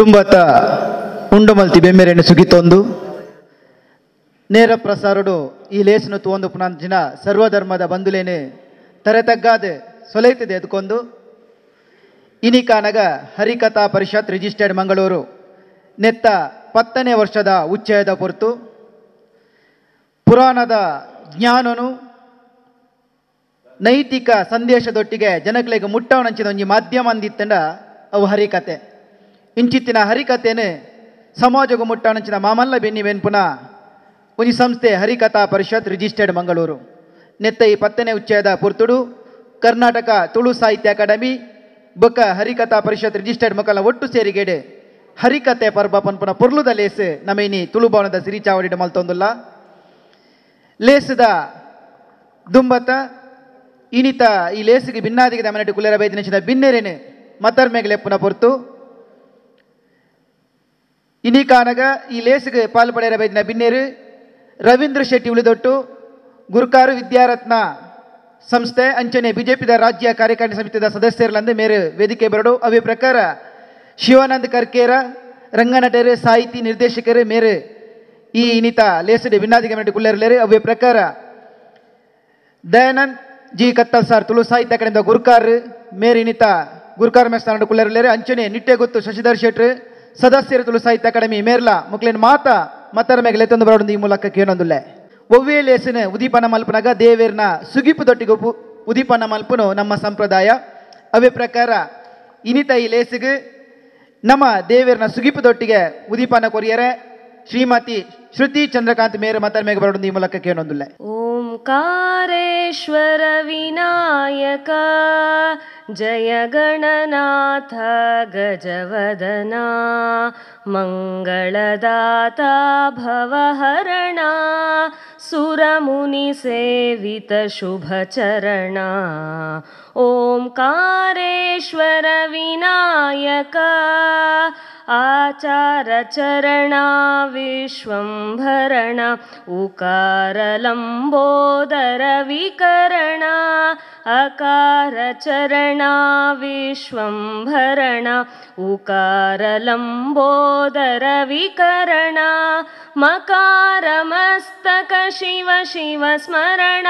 ದುಂಬತ ಉಂಡುಮಲ್ತಿ ಬೆಮ್ಮೆರೆಣ್ಣೆ ಸುಗಿತೊಂದು ನೇರ ಪ್ರಸಾರಡು ಈ ಲೇಸನು ತೂವೊಂದು ಪುನಂಚಿನ ಸರ್ವಧರ್ಮದ ಬಂಧುಲೇನೆ ತರೆ ತಗ್ಗಾದ ಸೊಲೈತದೆ ಎದ್ಕೊಂಡು ಇನಿಕಾನಗ ಹರಿಕಥಾ ಪರಿಷತ್ ರಿಜಿಸ್ಟರ್ಡ್ ಮಂಗಳೂರು ನೆತ್ತ 10ನೇ ವರ್ಷದ ಉಚ್ಚಯದ ಪೊರ್ತು ಪುರಾಣದ ಜ್ಞಾನನು ನೈತಿಕ ಸಂದೇಶದೊಟ್ಟಿಗೆ ಜನಗಳಿಗೆ ಮುಟ್ಟವನಂಚಿನ ಒಂಜಿ ಮಾಧ್ಯಮ ಅಂದಿತ್ತಂಡ ಅವು ಹರಿಕತೆ. ಇಂಚಿತ್ತಿನ ಹರಿಕತೆನೆ ಸಮಾಜಗೂ ಮುಟ್ಟವನಂಚಿನ ಮಾಮಲ್ಲ ಬೆನ್ನಿ ವೆನ್ಪುನ ಒಂಜಿ ಸಂಸ್ಥೆ ಹರಿಕಥಾ ಪರಿಷತ್ ರಿಜಿಸ್ಟರ್ಡ್ ಮಂಗಳೂರು ನೆತ್ತ ಈ 10ನೇ ಉಚ್ಚಯದ ಪೊರ್ತುಡು ಕರ್ನಾಟಕ ತುಳು ಸಾಹಿತ್ಯ ಅಕಾಡೆಮಿ ಬೊಕ್ಕ ಹರಿಕಥಾ ಪರಿಷತ್ ರಿಜಿಸ್ಟರ್ಡ್ ಮಕ್ಕಳ ಒಟ್ಟು ಸೇರಿಗೆಡೆ ಹರಿಕತೆ ಪರ್ಬ ಪನ್ಪುನ ಪೊರ್ಲುದ ಲೇಸ್ ನಮೇನಿ ತುಳು ಭವನದ ಸಿರಿಚಾವಡಿ ಮಲ್ತೊಂದುಲ್ಲ. ಲೇಸದ ದುಂಬತ ಇನಿತ ಈ ಲೇಸಿಗೆ ಭಿನ್ನಾದಿಗೆ ದಮನಟಿ ಕುಲೇರ ಬೈದಿನ ಬಿನ್ನೆರೇನೆ ಮತರ್ಮೆಗೆ ಲೆಪ್ಪುನ ಪೊರ್ತು ಇನಿಕಾನಗ ಈ ಲೇಸಿಗೆ ಪಾಲ್ಪಡೆಯರ ಬೈದಿನ ಬಿನ್ನೇರು ರವೀಂದ್ರ ಶೆಟ್ಟಿ ಉಳಿದೊಟ್ಟು ಗುರುಕಾರು ವಿದ್ಯಾರತ್ನ ಸಂಸ್ಥೆ ಅಂಚನೆ ಬಿಜೆಪಿದ ರಾಜ್ಯ ಕಾರ್ಯಕಾರಿಣಿ ಸಮಿತಿಯ ಸದಸ್ಯರಲ್ಲಂದು ಮೇರೆ ವೇದಿಕೆ ಬರಡು. ಅವೇ ಪ್ರಕಾರ ಶಿವಾನಂದ ಕರ್ಕೇರ ರಂಗನಟರು ಸಾಹಿತಿ ನಿರ್ದೇಶಕರು ಮೇರೆ ಈ ಇನಿತ ಲೇಸಡೆ ಭಿನ್ನಾದಿಗೆ ಮನಟಿ ಕುಲ್ಲೇರಲೇರು. ಅವೇ ಪ್ರಕಾರ ದಯಾನಂದ್ ಜಿ ಕತ್ತಲ್ ಸಾರ್ ತುಳು ಸಾಹಿತ್ಯ ಅಕಾಡೆಮಿದ ಗುರುಕಾರ್ ಮೇರೆ ಇನಿತ ಗುರುಕಾರ್ ಮೇಸ್ಥಾನ ಕುಲ್ಲೇರಲೇರು. ಅಂಚನೆ ನಿಟ್ಟೆ ಗೊತ್ತು ಶಶಿಧರ್ ಶೆಟ್ರು ಸದಸ್ಯರು ತುಳು ಸಾಹಿತ್ಯ ಅಕಾಡೆಮಿ ಮೇರ್ಲ ಮುಕ್ಲೇನ್ ಮಾತ ಮತರ ಮೇಗಲೆ ತಂದು ಬರೋದು ಈ ಮೂಲಕ ಕೇನೊಂದುಲ್ಲೆ. ಒವ್ವೇ ಲೇಸಿನ ಉದೀಪನ ಮಲ್ಪನಾಗ ದೇವೇರ್ನ ಸುಗಿಪು ದೊಟ್ಟಿಗೆ ಉದೀಪನ ಮಲ್ಪನು ನಮ್ಮ ಸಂಪ್ರದಾಯ. ಅವೇ ಪ್ರಕಾರ ಇನಿತ ಈ ಲೇಸಿಗೆ ನಮ್ಮ ದೇವೇರ್ನ ಸುಗಿಪು ದೊಟ್ಟಿಗೆ ಉದೀಪನ ಕೊರಿಯರೆ ಶ್ರೀಮತಿ ಶ್ರುತಿ ಚಂದ್ರಕಾಂತ್ ಮೇರೆ ಮತರ ಮೇಗ ಬರೋದು ಈ ಮೂಲಕ ಕೇನೊಂದುಲ್ಲೆ. ಓಂಕಾರೇಶ್ವರ ವಿನಾಯಕ ಜಯ ಗಣನಾಥ ಗಜವದನ ಮಂಗಳದಾತ ಭವಹರಣ ಸುರಮುನಿ ಸೇವಿತ ಶುಭಚರಣ ಓಂಕಾರೇಶ್ವರ ವಿನಾಯಕ ಆಚಾರಚರಣ ವಿಶ್ವಂಭರಣ ಉಕಾರಲಂಬೋದರ ವಿಕರಣ ಅಕಾರಚರಣ ವಿಶ್ವಂಭರಣ ಉಕಾರಲಂಬೋದರ ವಿಕರಣ ಮಕಾರಮಸ್ತಕ ಶಿವ ಶಿವ ಸ್ಮರಣ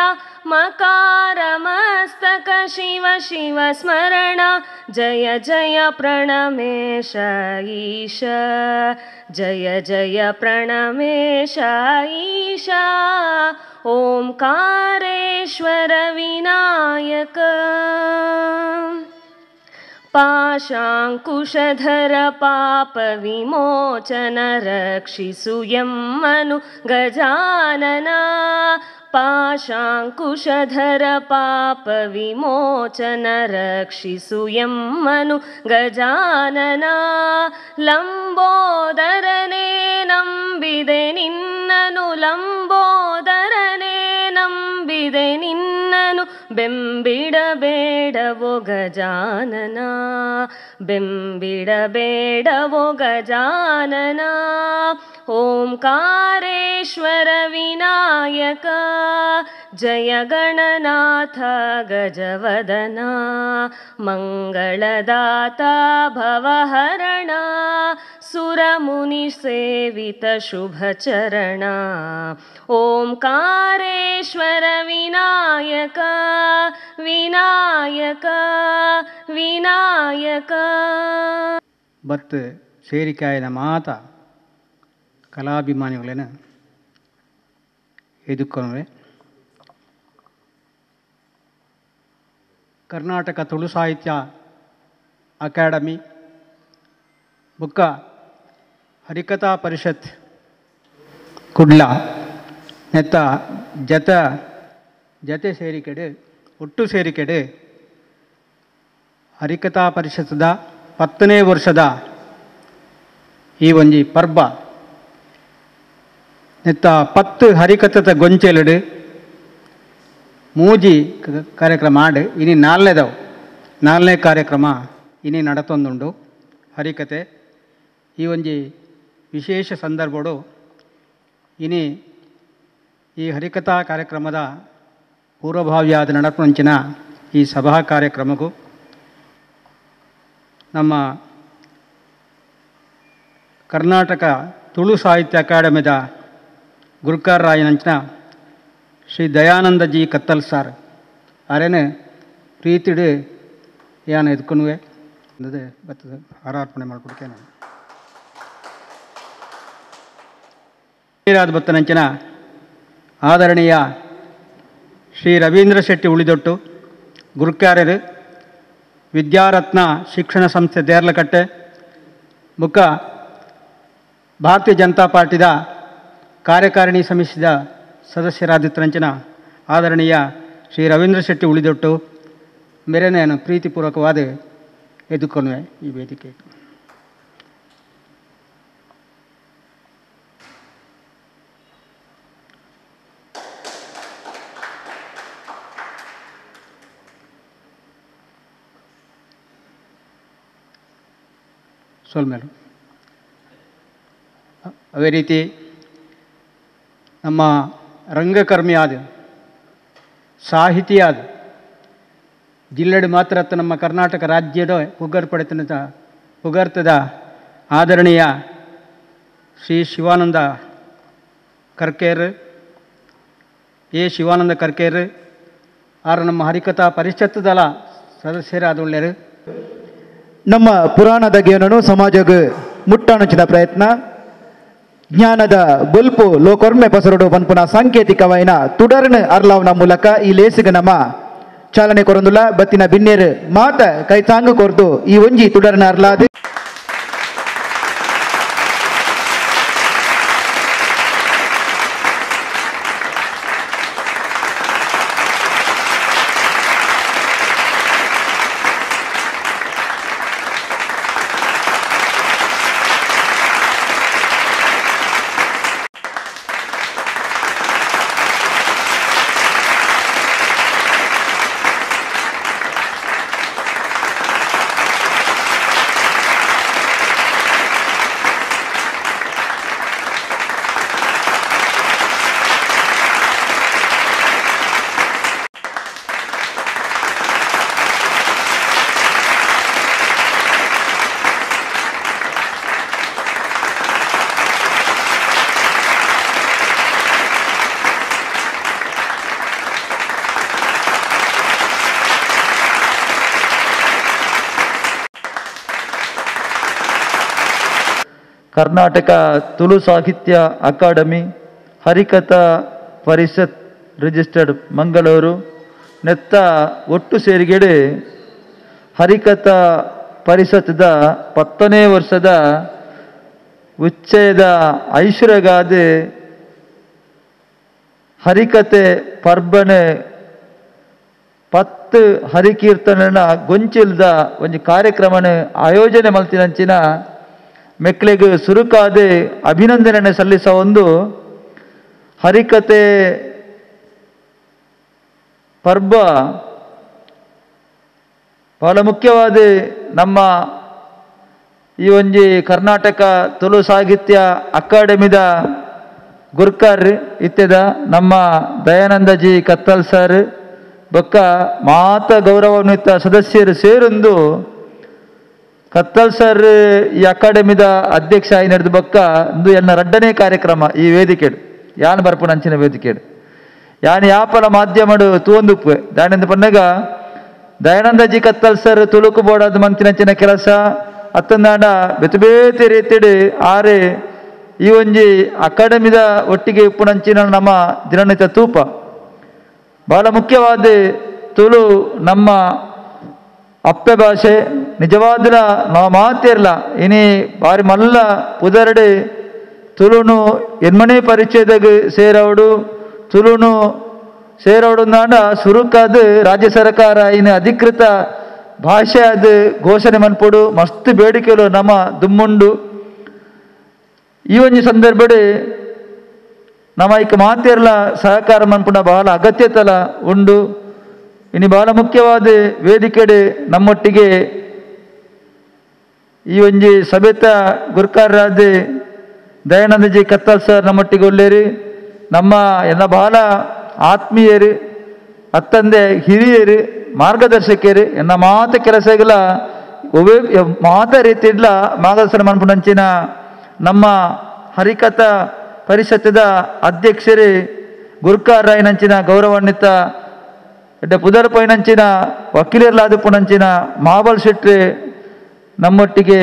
ಮಕಾರಮಸ್ತಕ ಶಿವ ಶಿವ ಸ್ಮರಣ ಜಯ ಜಯ ಪ್ರಣಮೇಶ ಈಶ ಜಯ ಜಯ ಪ್ರಣಮೇಶ ಈಶ ಓಂಕಾರೇಶ್ವರ ವಿನಾಯಕ ಪಾಶಾಂಕುಶಧರ ಪಾಪ ವಿಮೋಚನ ರಕ್ಷಿಸು ಎಮ್ಮನು ಗಜಾನನ ಪಾಶಾಂಕುಶಧರ ಪಾಪ ವಿಮೋಚನ ರಕ್ಷಿಸು ಎಮ್ಮನು ಗಜಾನನ ಲಂಬೋದರನೇ ನಂಬಿದೆ ನಿನ್ನನು ಲಂಬೋದರನೇ ನಂಬಿದೆ ನಿನ್ನನು ಬೆಂಬಿಡಬೇಡವೋ ಗಜಾನನ ಬೆಂಬಿಡಬೇಡವೋ ಗಜಾನನ ಓಂಕಾರೇಶ್ವರ ವಿನಾಯಕ ಜಯ ಗಣನಾಥ ಗಜವದನ ಮಂಗಳದಾತ ಭವಹರಣ ಸುರಮುನಿ ಸೇವಿತ ಶುಭಚರಣ ಓಂಕಾರೇಶ್ವರ ವಿನಾಯಕ ವಿನಾಯಕ ವಿನಾಯಕ. ಬತ್ತು ಸೇರಿಕಾಯಿನ ಮಾತ ಕಲಾಭಿಮಾನಿಗಳೇನು ಎದುಕೊಂಡ್ರೆ ಕರ್ನಾಟಕ ತುಳು ಸಾಹಿತ್ಯ ಅಕಾಡೆಮಿ ಬುಕ್ಕ ಹರಿಕಥಾ ಪರಿಷತ್ ಕುಡ್ಲ ನೆತ್ತ ಜತ ಜತೆ ಸೇರಿಕೆಡೆ ಒಟ್ಟು ಸೇರಿಕೆಡೆ ಹರಿಕಥಾ ಪರಿಷತ್ದ 10ನೇ ವರ್ಷದ ಈ ಒಂಜಿ ಪರ್ಬ ನೆತ್ತ 10 ಹರಿಕಥದ ಗೊಂಚೆಲಡು ಮೂಜಿ ಕಾರ್ಯಕ್ರಮ ಆಡು ಇನಿ ನಾಲ್ನೇದವು ನಾಲ್ನೇ ಕಾರ್ಯಕ್ರಮ ಇನಿ ನಡತೊಂದುಂಡು ಹರಿಕತೆ. ಈ ಒಂಜಿ ವಿಶೇಷ ಸಂದರ್ಭಡು ಇನಿ ಈ ಹರಿಕಥಾ ಕಾರ್ಯಕ್ರಮದ ಪೂರ್ವಭಾವಿಯಾದ ನಡಪುಂಚಿನ ಈ ಸಭಾ ಕಾರ್ಯಕ್ರಮಕ್ಕೂ ನಮ್ಮ Karnataka Tulu ಸಾಹಿತ್ಯ ಅಕಾಡೆಮಿದ ಗುರುಕಾರರಾಯನಂಚಿನ ಶ್ರೀ ದಯಾನಂದ ಜಿ ಕತ್ತಲ್ ಸಾರ್ ಅರೇನೆ ಪ್ರೀತಿಡು ಯಾನ್ ಎದ್ಕೊನುವೆ ಬತ್ತದ ಹಾರಾರ್ಪಣೆ ಮಾಡಿಕೊಡ್ತೇನೆ ನಾನು. ಬತ್ತನಂಚಿನ ಆದರಣೀಯ ಶ್ರೀ ರವೀಂದ್ರ ಶೆಟ್ಟಿ ಉಳಿದೊಟ್ಟು ಗುರುಕಾರ್ಯರು ವಿದ್ಯಾರತ್ನ ಶಿಕ್ಷಣ ಸಂಸ್ಥೆ ದೇರ್ಲಕಟ್ಟೆ ಬುಕ್ಕ ಭಾರತೀಯ ಜನತಾ ಪಾರ್ಟಿದ ಕಾರ್ಯಕಾರಿಣಿ ಸಮಿತಿಯ ಸದಸ್ಯರಾದಿತ್ತರಂಚಿನ ಆದರಣೀಯ ಶ್ರೀ ರವೀಂದ್ರ ಶೆಟ್ಟಿ ಉಳಿದೊಟ್ಟು ಮೇರೆನೇನು ಪ್ರೀತಿಪೂರ್ವಕವಾದ ಎದುಕೊನುವೆ ಈ ವೇದಿಕೆ. ಸೊಲ್ಮೇಲು. ಅದೇ ರೀತಿ ನಮ್ಮ ರಂಗಕರ್ಮಿಯಾದ ಸಾಹಿತಿಯಾದ ಜಿಲ್ಲೆಡು ಮಾತ್ರ ನಮ್ಮ ಕರ್ನಾಟಕ ರಾಜ್ಯದ ಪುಗರ್ಪಡೆತನ ಪುಗರ್ತದ ಆದರಣೀಯ ಶ್ರೀ ಶಿವಾನಂದ ಕರ್ಕೇರ್ ಎ ಶಿವಾನಂದ ಕರ್ಕೇರ್ ಆರು ನಮ್ಮ ಹರಿಕಥಾ ಪರಿಷತ್ತದಲ ಸದಸ್ಯರಾದ. ನಮ್ಮ ಪುರಾಣದ ಜ್ಞಾನನು ಸಮಾಜಕ್ಕೆ ಮುಟ್ಟಾಣುಚಿನ ಪ್ರಯತ್ನ ಜ್ಞಾನದ ಬೊಲ್ಪು ಲೋಕೊರ್ಮೆ ಪಸರುಡು ಪನ್ಪುನ ಸಾಂಕೇತಿಕವಾಯಿನ ತುಡರ್ನ ಅರ್ಲಾವ್ನ ಮೂಲಕ ಈ ಲೇಸಿಗೆ ನಮ್ಮ ಚಾಲನೆ ಕೊರೊಂದುಲ್ಲ. ಬತ್ತಿನ ಬಿನ್ನೇರು ಮಾತ ಕೈ ಚಾಂಗು ಕೊರ್ದು ಈ ಒಂಜಿ ತುಡರ್ನ ಅರ್ಲಾದ ಕರ್ನಾಟಕ ತುಳು ಸಾಹಿತ್ಯ ಅಕಾಡೆಮಿ ಹರಿಕಥಾ ಪರಿಷತ್ ರಿಜಿಸ್ಟರ್ಡ್ ಮಂಗಳೂರು ನೆತ್ತ ಒಟ್ಟು ಸೇರಿಗೆಡೆ ಹರಿಕಥಾ ಪರಿಷತ್ದ 10ನೇ ವರ್ಷದ ಉಚ್ಚಯದ ಐಶ್ವರ್ಯಗಾದೆ ಹರಿಕತೆ ಪರ್ಬನೆ 10 ಹರಿಕೀರ್ತನ ಗೊಂಚಿಲ್ದ ಒಂದು ಕಾರ್ಯಕ್ರಮನ ಆಯೋಜನೆ ಮಲ್ತಿನಂಚಿನ ಮೆಕ್ಲೆಗ್ ಸುರುಕಾದೆ ಅಭಿನಂದನೆ ಸಲ್ಲಿಸ ಒಂದು ಹರಿಕತೆ ಪರ್ಬ ಬಹಳ ಮುಖ್ಯವಾದ ನಮ್ಮ ಈ ಒಂಜಿ ಕರ್ನಾಟಕ ತುಳು ಸಾಹಿತ್ಯ ಅಕಾಡೆಮಿದ ಗುರ್ಕಾರ್ ಇತ್ಯದ ನಮ್ಮ ದಯಾನಂದ ಜಿ ಕತ್ತಲ್ ಸರ್ ಬೊಕ್ಕ ಮಾತ ಗೌರವಾನ್ವಿತ ಸದಸ್ಯರು ಸೇರೊಂದು ಕತ್ತಲ್ ಸರ್ ಈ ಅಕಾಡೆಮಿದ ಅಧ್ಯಕ್ಷ ಆಯಿ ನಡೆದ ಬೊಕ್ಕ ಇಂದು ಎನ್ನ ರಡ್ಡನೇ ಕಾರ್ಯಕ್ರಮ ಈ ವೇದಿಕೆಡು ಯಾನ್ ಬರ್ಪುನ ಅಂಚಿನ ವೇದಿಕೆಡು ಯಾನ್ ಯಾಪಲ ಮಾಧ್ಯಮಡು ತೂವೊಂದುಪ್ಪುವೆ ದಾನೆಂದು ಪನ್ನಗ ದಯಾನಂದ ಜಿ ಕತ್ತಲ್ ಸರ್ ತುಳುಕು ಬೋಡಾದ ಮಂತಿನಂಚಿನ ಕೆಲಸ ಅತ್ತಂದಾಂಡ ಬೇತೆ ಬೇತೆ ರೀತಿಡ್ ಆರೆ ಈ ಒಂಜಿ ಅಕಾಡೆಮಿದ ಒಟ್ಟಿಗೆ ಉಪ್ಪುನಂಚಿನ ನಮ್ಮ ದಿನನಿತ್ಯ ತೂಪ ಬಹಳ ಮುಖ್ಯವಾದ ತುಳು ನಮ್ಮ ಅಪ್ಪೆ ಭಾಷೆ ನಿಜವಾದಲ ನಾವು ಮಾತಿರಲ ಇನಿ ಬಾರಿ ಮಲ್ಲ ಪುದರಡೆ ತುಳುನು ಎನ್ಮನೆ ಪರಿಚಯದಾಗ ಸೇರವಡು ತುಳುನು ಸೇರವಡು ನಾಡ ಸುರುಕಾದ ರಾಜ್ಯ ಸರ್ಕಾರ ಇನ್ನು ಅಧಿಕೃತ ಭಾಷೆ ಅದು ಘೋಷಣೆ ಮನ್ಪೊಡು ಮಸ್ತ್ ಬೇಡಿಕೆಲು ನಮ್ಮ ದುಮ್ಮುಂಡು. ಈ ಒಂಜಿ ಸಂದರ್ಭಡೆ ನಮ್ಮ ಐಕ್ ಮಾತಿರಲ ಸಹಕಾರ ಮನ್ಪುನ ಬಹಳ ಅಗತ್ಯತಲ ಉಂಡು. ಇನ್ನು ಬಹಳ ಮುಖ್ಯವಾದ ವೇದಿಕೆಡೆ ನಮ್ಮೊಟ್ಟಿಗೆ ಈ ಒಂಜಿ ಸಭೆತ ಗುರ್ಕಾರರಾದ ದಯಾನಂದ ಜಿ ಕತ್ತಲ್ ಸರ್ ನಮ್ಮೊಟ್ಟಿಗೆ ಒಳ್ಳೇರಿ ನಮ್ಮ ಎಲ್ಲ ಬಹಳ ಆತ್ಮೀಯರು ಅತ್ತಂದೆ ಹಿರಿಯರು ಮಾರ್ಗದರ್ಶಕರು ಎನ್ನ ಮಾತ ಕೆಲಸಗಳ ಒವೇ ಮಾತ ರೀತಿಡ್ಲ ಮಾರ್ಗದರ್ಶನ ಮನ್ಪುನಂಚಿನ ನಮ್ಮ ಹರಿಕಥಾ ಪರಿಷತ್ತದ ಅಧ್ಯಕ್ಷರೇ ಗುರ್ಕಾರಾಯನಂಚಿನ ಗೌರವಾನ್ವಿತ ಎಡ್ಡೆ ಪುದರ್ಪೈನಂಚಿನ ವಕೀಲರ್ಲಾದುಪುನಂಚಿನ ಮಹಾಬಲ್ ಶೆಟ್ಟಿ ನಮ್ಮೊಟ್ಟಿಗೆ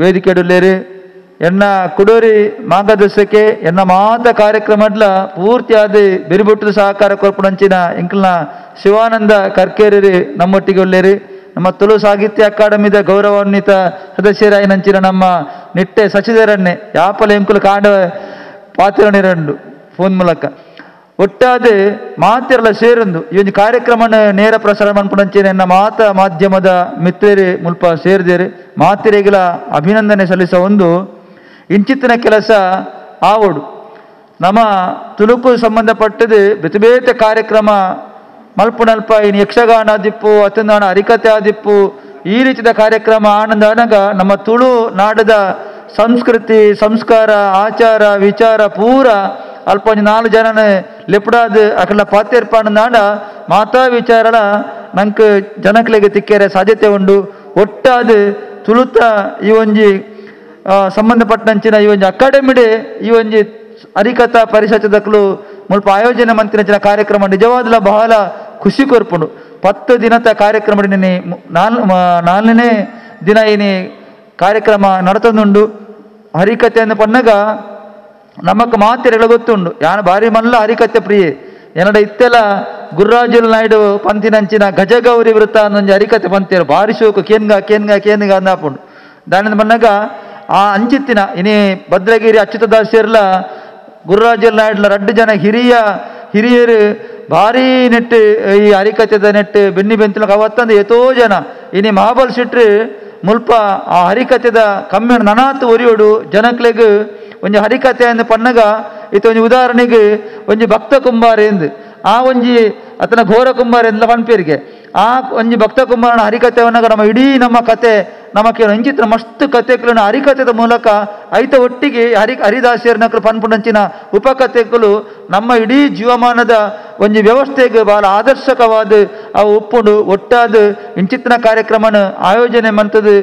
ವೇದಿಕೆಡುಲ್ಲೇರು. ಎನ್ನ ಕುಡೋರಿ ಮಾರ್ಗದರ್ಶಕ್ಕೆ ಎನ್ನ ಮಾತ ಕಾರ್ಯಕ್ರಮಡ್ಲ ಪೂರ್ತಿಯಾದ ಬೆರಿಬೊಟ್ಟು ಸಹಕಾರ ಕೊರ್ಪುನಂಚಿನ ಎಂಕಲ್ನ ಶಿವಾನಂದ ಕರ್ಕೇರಿ ನಮ್ಮೊಟ್ಟಿಗೆ ಉಲ್ಲೇರು. ನಮ್ಮ ತುಳು ಸಾಹಿತ್ಯ ಅಕಾಡೆಮಿದ ಗೌರವಾನ್ವಿತ ಸದಸ್ಯರಾಯನಂಚಿನ ನಮ್ಮ ನಿಟ್ಟೆ ಸಚಿದರನ್ನೇ ಯಾಪಲ ಎಂಕುಲು ಕಾಂಡ ಪಾತಿರಣಿರಂಡು ಫೋನ್ ಮೂಲಕ ಒಟ್ಟಾದ ಮಾತೆಲ್ಲ ಸೇರೊಂದು ಈ ಒಂದು ಕಾರ್ಯಕ್ರಮನ ನೇರ ಪ್ರಸಾರ ಮನ್ಪುನಂಚಿನ ಎನ್ನ ಮಾತ ಮಾಧ್ಯಮದ ಮಿತ್ರರು ಮುಲ್ಪ ಸೇರಿದೇರು ಮಾತೆರೆಗಳ ಅಭಿನಂದನೆ ಸಲ್ಲಿಸ ಒಂದು ಇಂಚಿತ್ತಿನ ಕೆಲಸ ಆವೋಡು. ನಮ್ಮ ತುಳುಕು ಸಂಬಂಧಪಟ್ಟದು ಬೇತೆ ಬೇತೆ ಕಾರ್ಯಕ್ರಮ ಮಲ್ಪುನಲ್ಪ ಇನ್ನು ಯಕ್ಷಗಾನ ಆದಿಪ್ಪು ಅತಂದಾನ ಹರಿಕತೆ ಆದಿಪ್ಪು ಈ ರೀತಿಯ ಕಾರ್ಯಕ್ರಮ ಆನಂದ ಆನಗ ನಮ್ಮ ತುಳು ನಾಡದ ಸಂಸ್ಕೃತಿ ಸಂಸ್ಕಾರ ಆಚಾರ ವಿಚಾರ ಪೂರ ಅಲ್ಪ ಒಂಜಿ ನಾಲು ಜನನ ಲೆಪುಡಾದ್ ಅಕಲ ಪಾತೇರ್ಪಾಂಡ ಮಾತಾ ವಿಚಾರಲ ನಂಕ್ ಜನಕ್ಲೆಗ್ ತಿಕ್ಕೇರೆ ಸಾಧ್ಯತೆ ಉಂಡು. ಒಟ್ಟಾದ್ ತುಳುತ ಈ ಒಂಜಿ ಸಂಬಂಧಪಟ್ಟಂಚಿನ ಈ ಒಂಜಿ ಅಕಾಡೆಮಿಡೆ ಈ ಒಂಜಿ ಹರಿಕಥಾ ಪರಿಷತ್ತದಕ್ಲು ಮುಲ್ಪ ಆಯೋಜನೆ ಮಂತಿನಂಚಿನ ಕಾರ್ಯಕ್ರಮ ನಿಜವಾದಲ ಬಹಳ ಖುಷಿ ಕೊರ್ಪುಂಡು. 10 ದಿನದ ಕಾರ್ಯಕ್ರಮ ನಾಲ್ಕನೇ ದಿನ ಏನಿ ಕಾರ್ಯಕ್ರಮ ನಡತೊಂದುಂಡು. ಹರಿಕಥೆಯನ್ನು ಪನ್ನಗ ನಮಕ್ ಮಾತೆರೆಗಳ ಗೊತ್ತುಂಡು ಯಾನ ಭಾರಿ ಮಲ್ಲ ಹರಿಕಥೆ ಪ್ರಿಯೆ ಎನ್ನಡ ಇತ್ತೆಲ ಗುರುರಾಜುಲ್ ನಾಯ್ಡು ಪಂತಿನಂಚಿನ ಗಜಗೌರಿ ವೃತ್ತ ಅನ್ನೊಂಜಿ ಹರಿಕಥೆ ಪಂತೇರು ಭಾರಿ ಶೋಕು ಕೇನ್ಗ ಕೇನ್ಗ ಕೇನ್ಗ ಅಂದಾಪುಂಡು. ದಾನಿಂದ ಪನ್ನಗ ಆ ಅಂಚಿತ್ತಿನ ಇನಿ ಭದ್ರಗಿರಿ ಅಚ್ಯುತದಾಸರ್ಲ ಗುರುರಾಜುಲ್ ನಾಯ್ಡುಲ ರಡ್ಡು ಜನ ಹಿರಿಯರು ಭಾರಿ ನೆಟ್ಟು ಈ ಹರಿಕಥೆದ ನೆಟ್ಟು ಬೆನ್ನಿ ಬೆಂತಲ ಅವತ್ತಂದು ಎತೋ ಜನ ಇನಿ ಮಹಾಬಲ್ ಶೆಟ್ರು ಮುಲ್ಪ ಆ ಹರಿಕಥೆದ ಕಮ್ಮಿಣ ನನಾತ್ ಒರಿಯೋಡು ಜನಕ್ಲೆಗ್ ಒಂಜಿ ಹರಿಕಥೆ ಅಂದ್ ಪನ್ನಗ ಇತ್ತ ಒಂಜಿ ಉದಾಹರಣೆಗೆ ಒಂಜಿ ಭಕ್ತ ಕುಂಬಾರ ಎಂದು ಆ ಒಂಜಿ ಅತನ ಘೋರ ಕುಂಬಾರ ಎಂದ್ಲ ಪನ್ಪೇರಿಗೆ ಆ ಒಂಜಿ ಭಕ್ತ ಕುಂಬಾರನ ಹರಿಕಥೆವನ್ನಾಗ ನಮ್ಮ ಇಡೀ ನಮ್ಮ ಕತೆ ನಮಕ್ಕೆ ರಂಜಿತ್ರ ಮಸ್ತ್ ಕಥೆಗಳನ್ನು ಹರಿಕಥೆದ ಮೂಲಕ ಐತ ಒಟ್ಟಿಗೆ ಹರಿದಾಸಿಯರ್ನಕಲು ಪನ್ಪುಂಡಂಚಿನ ಉಪಕಥೆಗಳು ನಮ್ಮ ಇಡೀ ಜೀವಮಾನದ ಒಂಜಿ ವ್ಯವಸ್ಥೆಗೆ ಬಹಳ ಆದರ್ಶಕವಾದ ಅವು ಉಪ್ಪುಂಡು. ಒಟ್ಟಾದ ಇಂಚಿತ್ತಿನ ಕಾರ್ಯಕ್ರಮನ ಆಯೋಜನೆ ಮಂತದು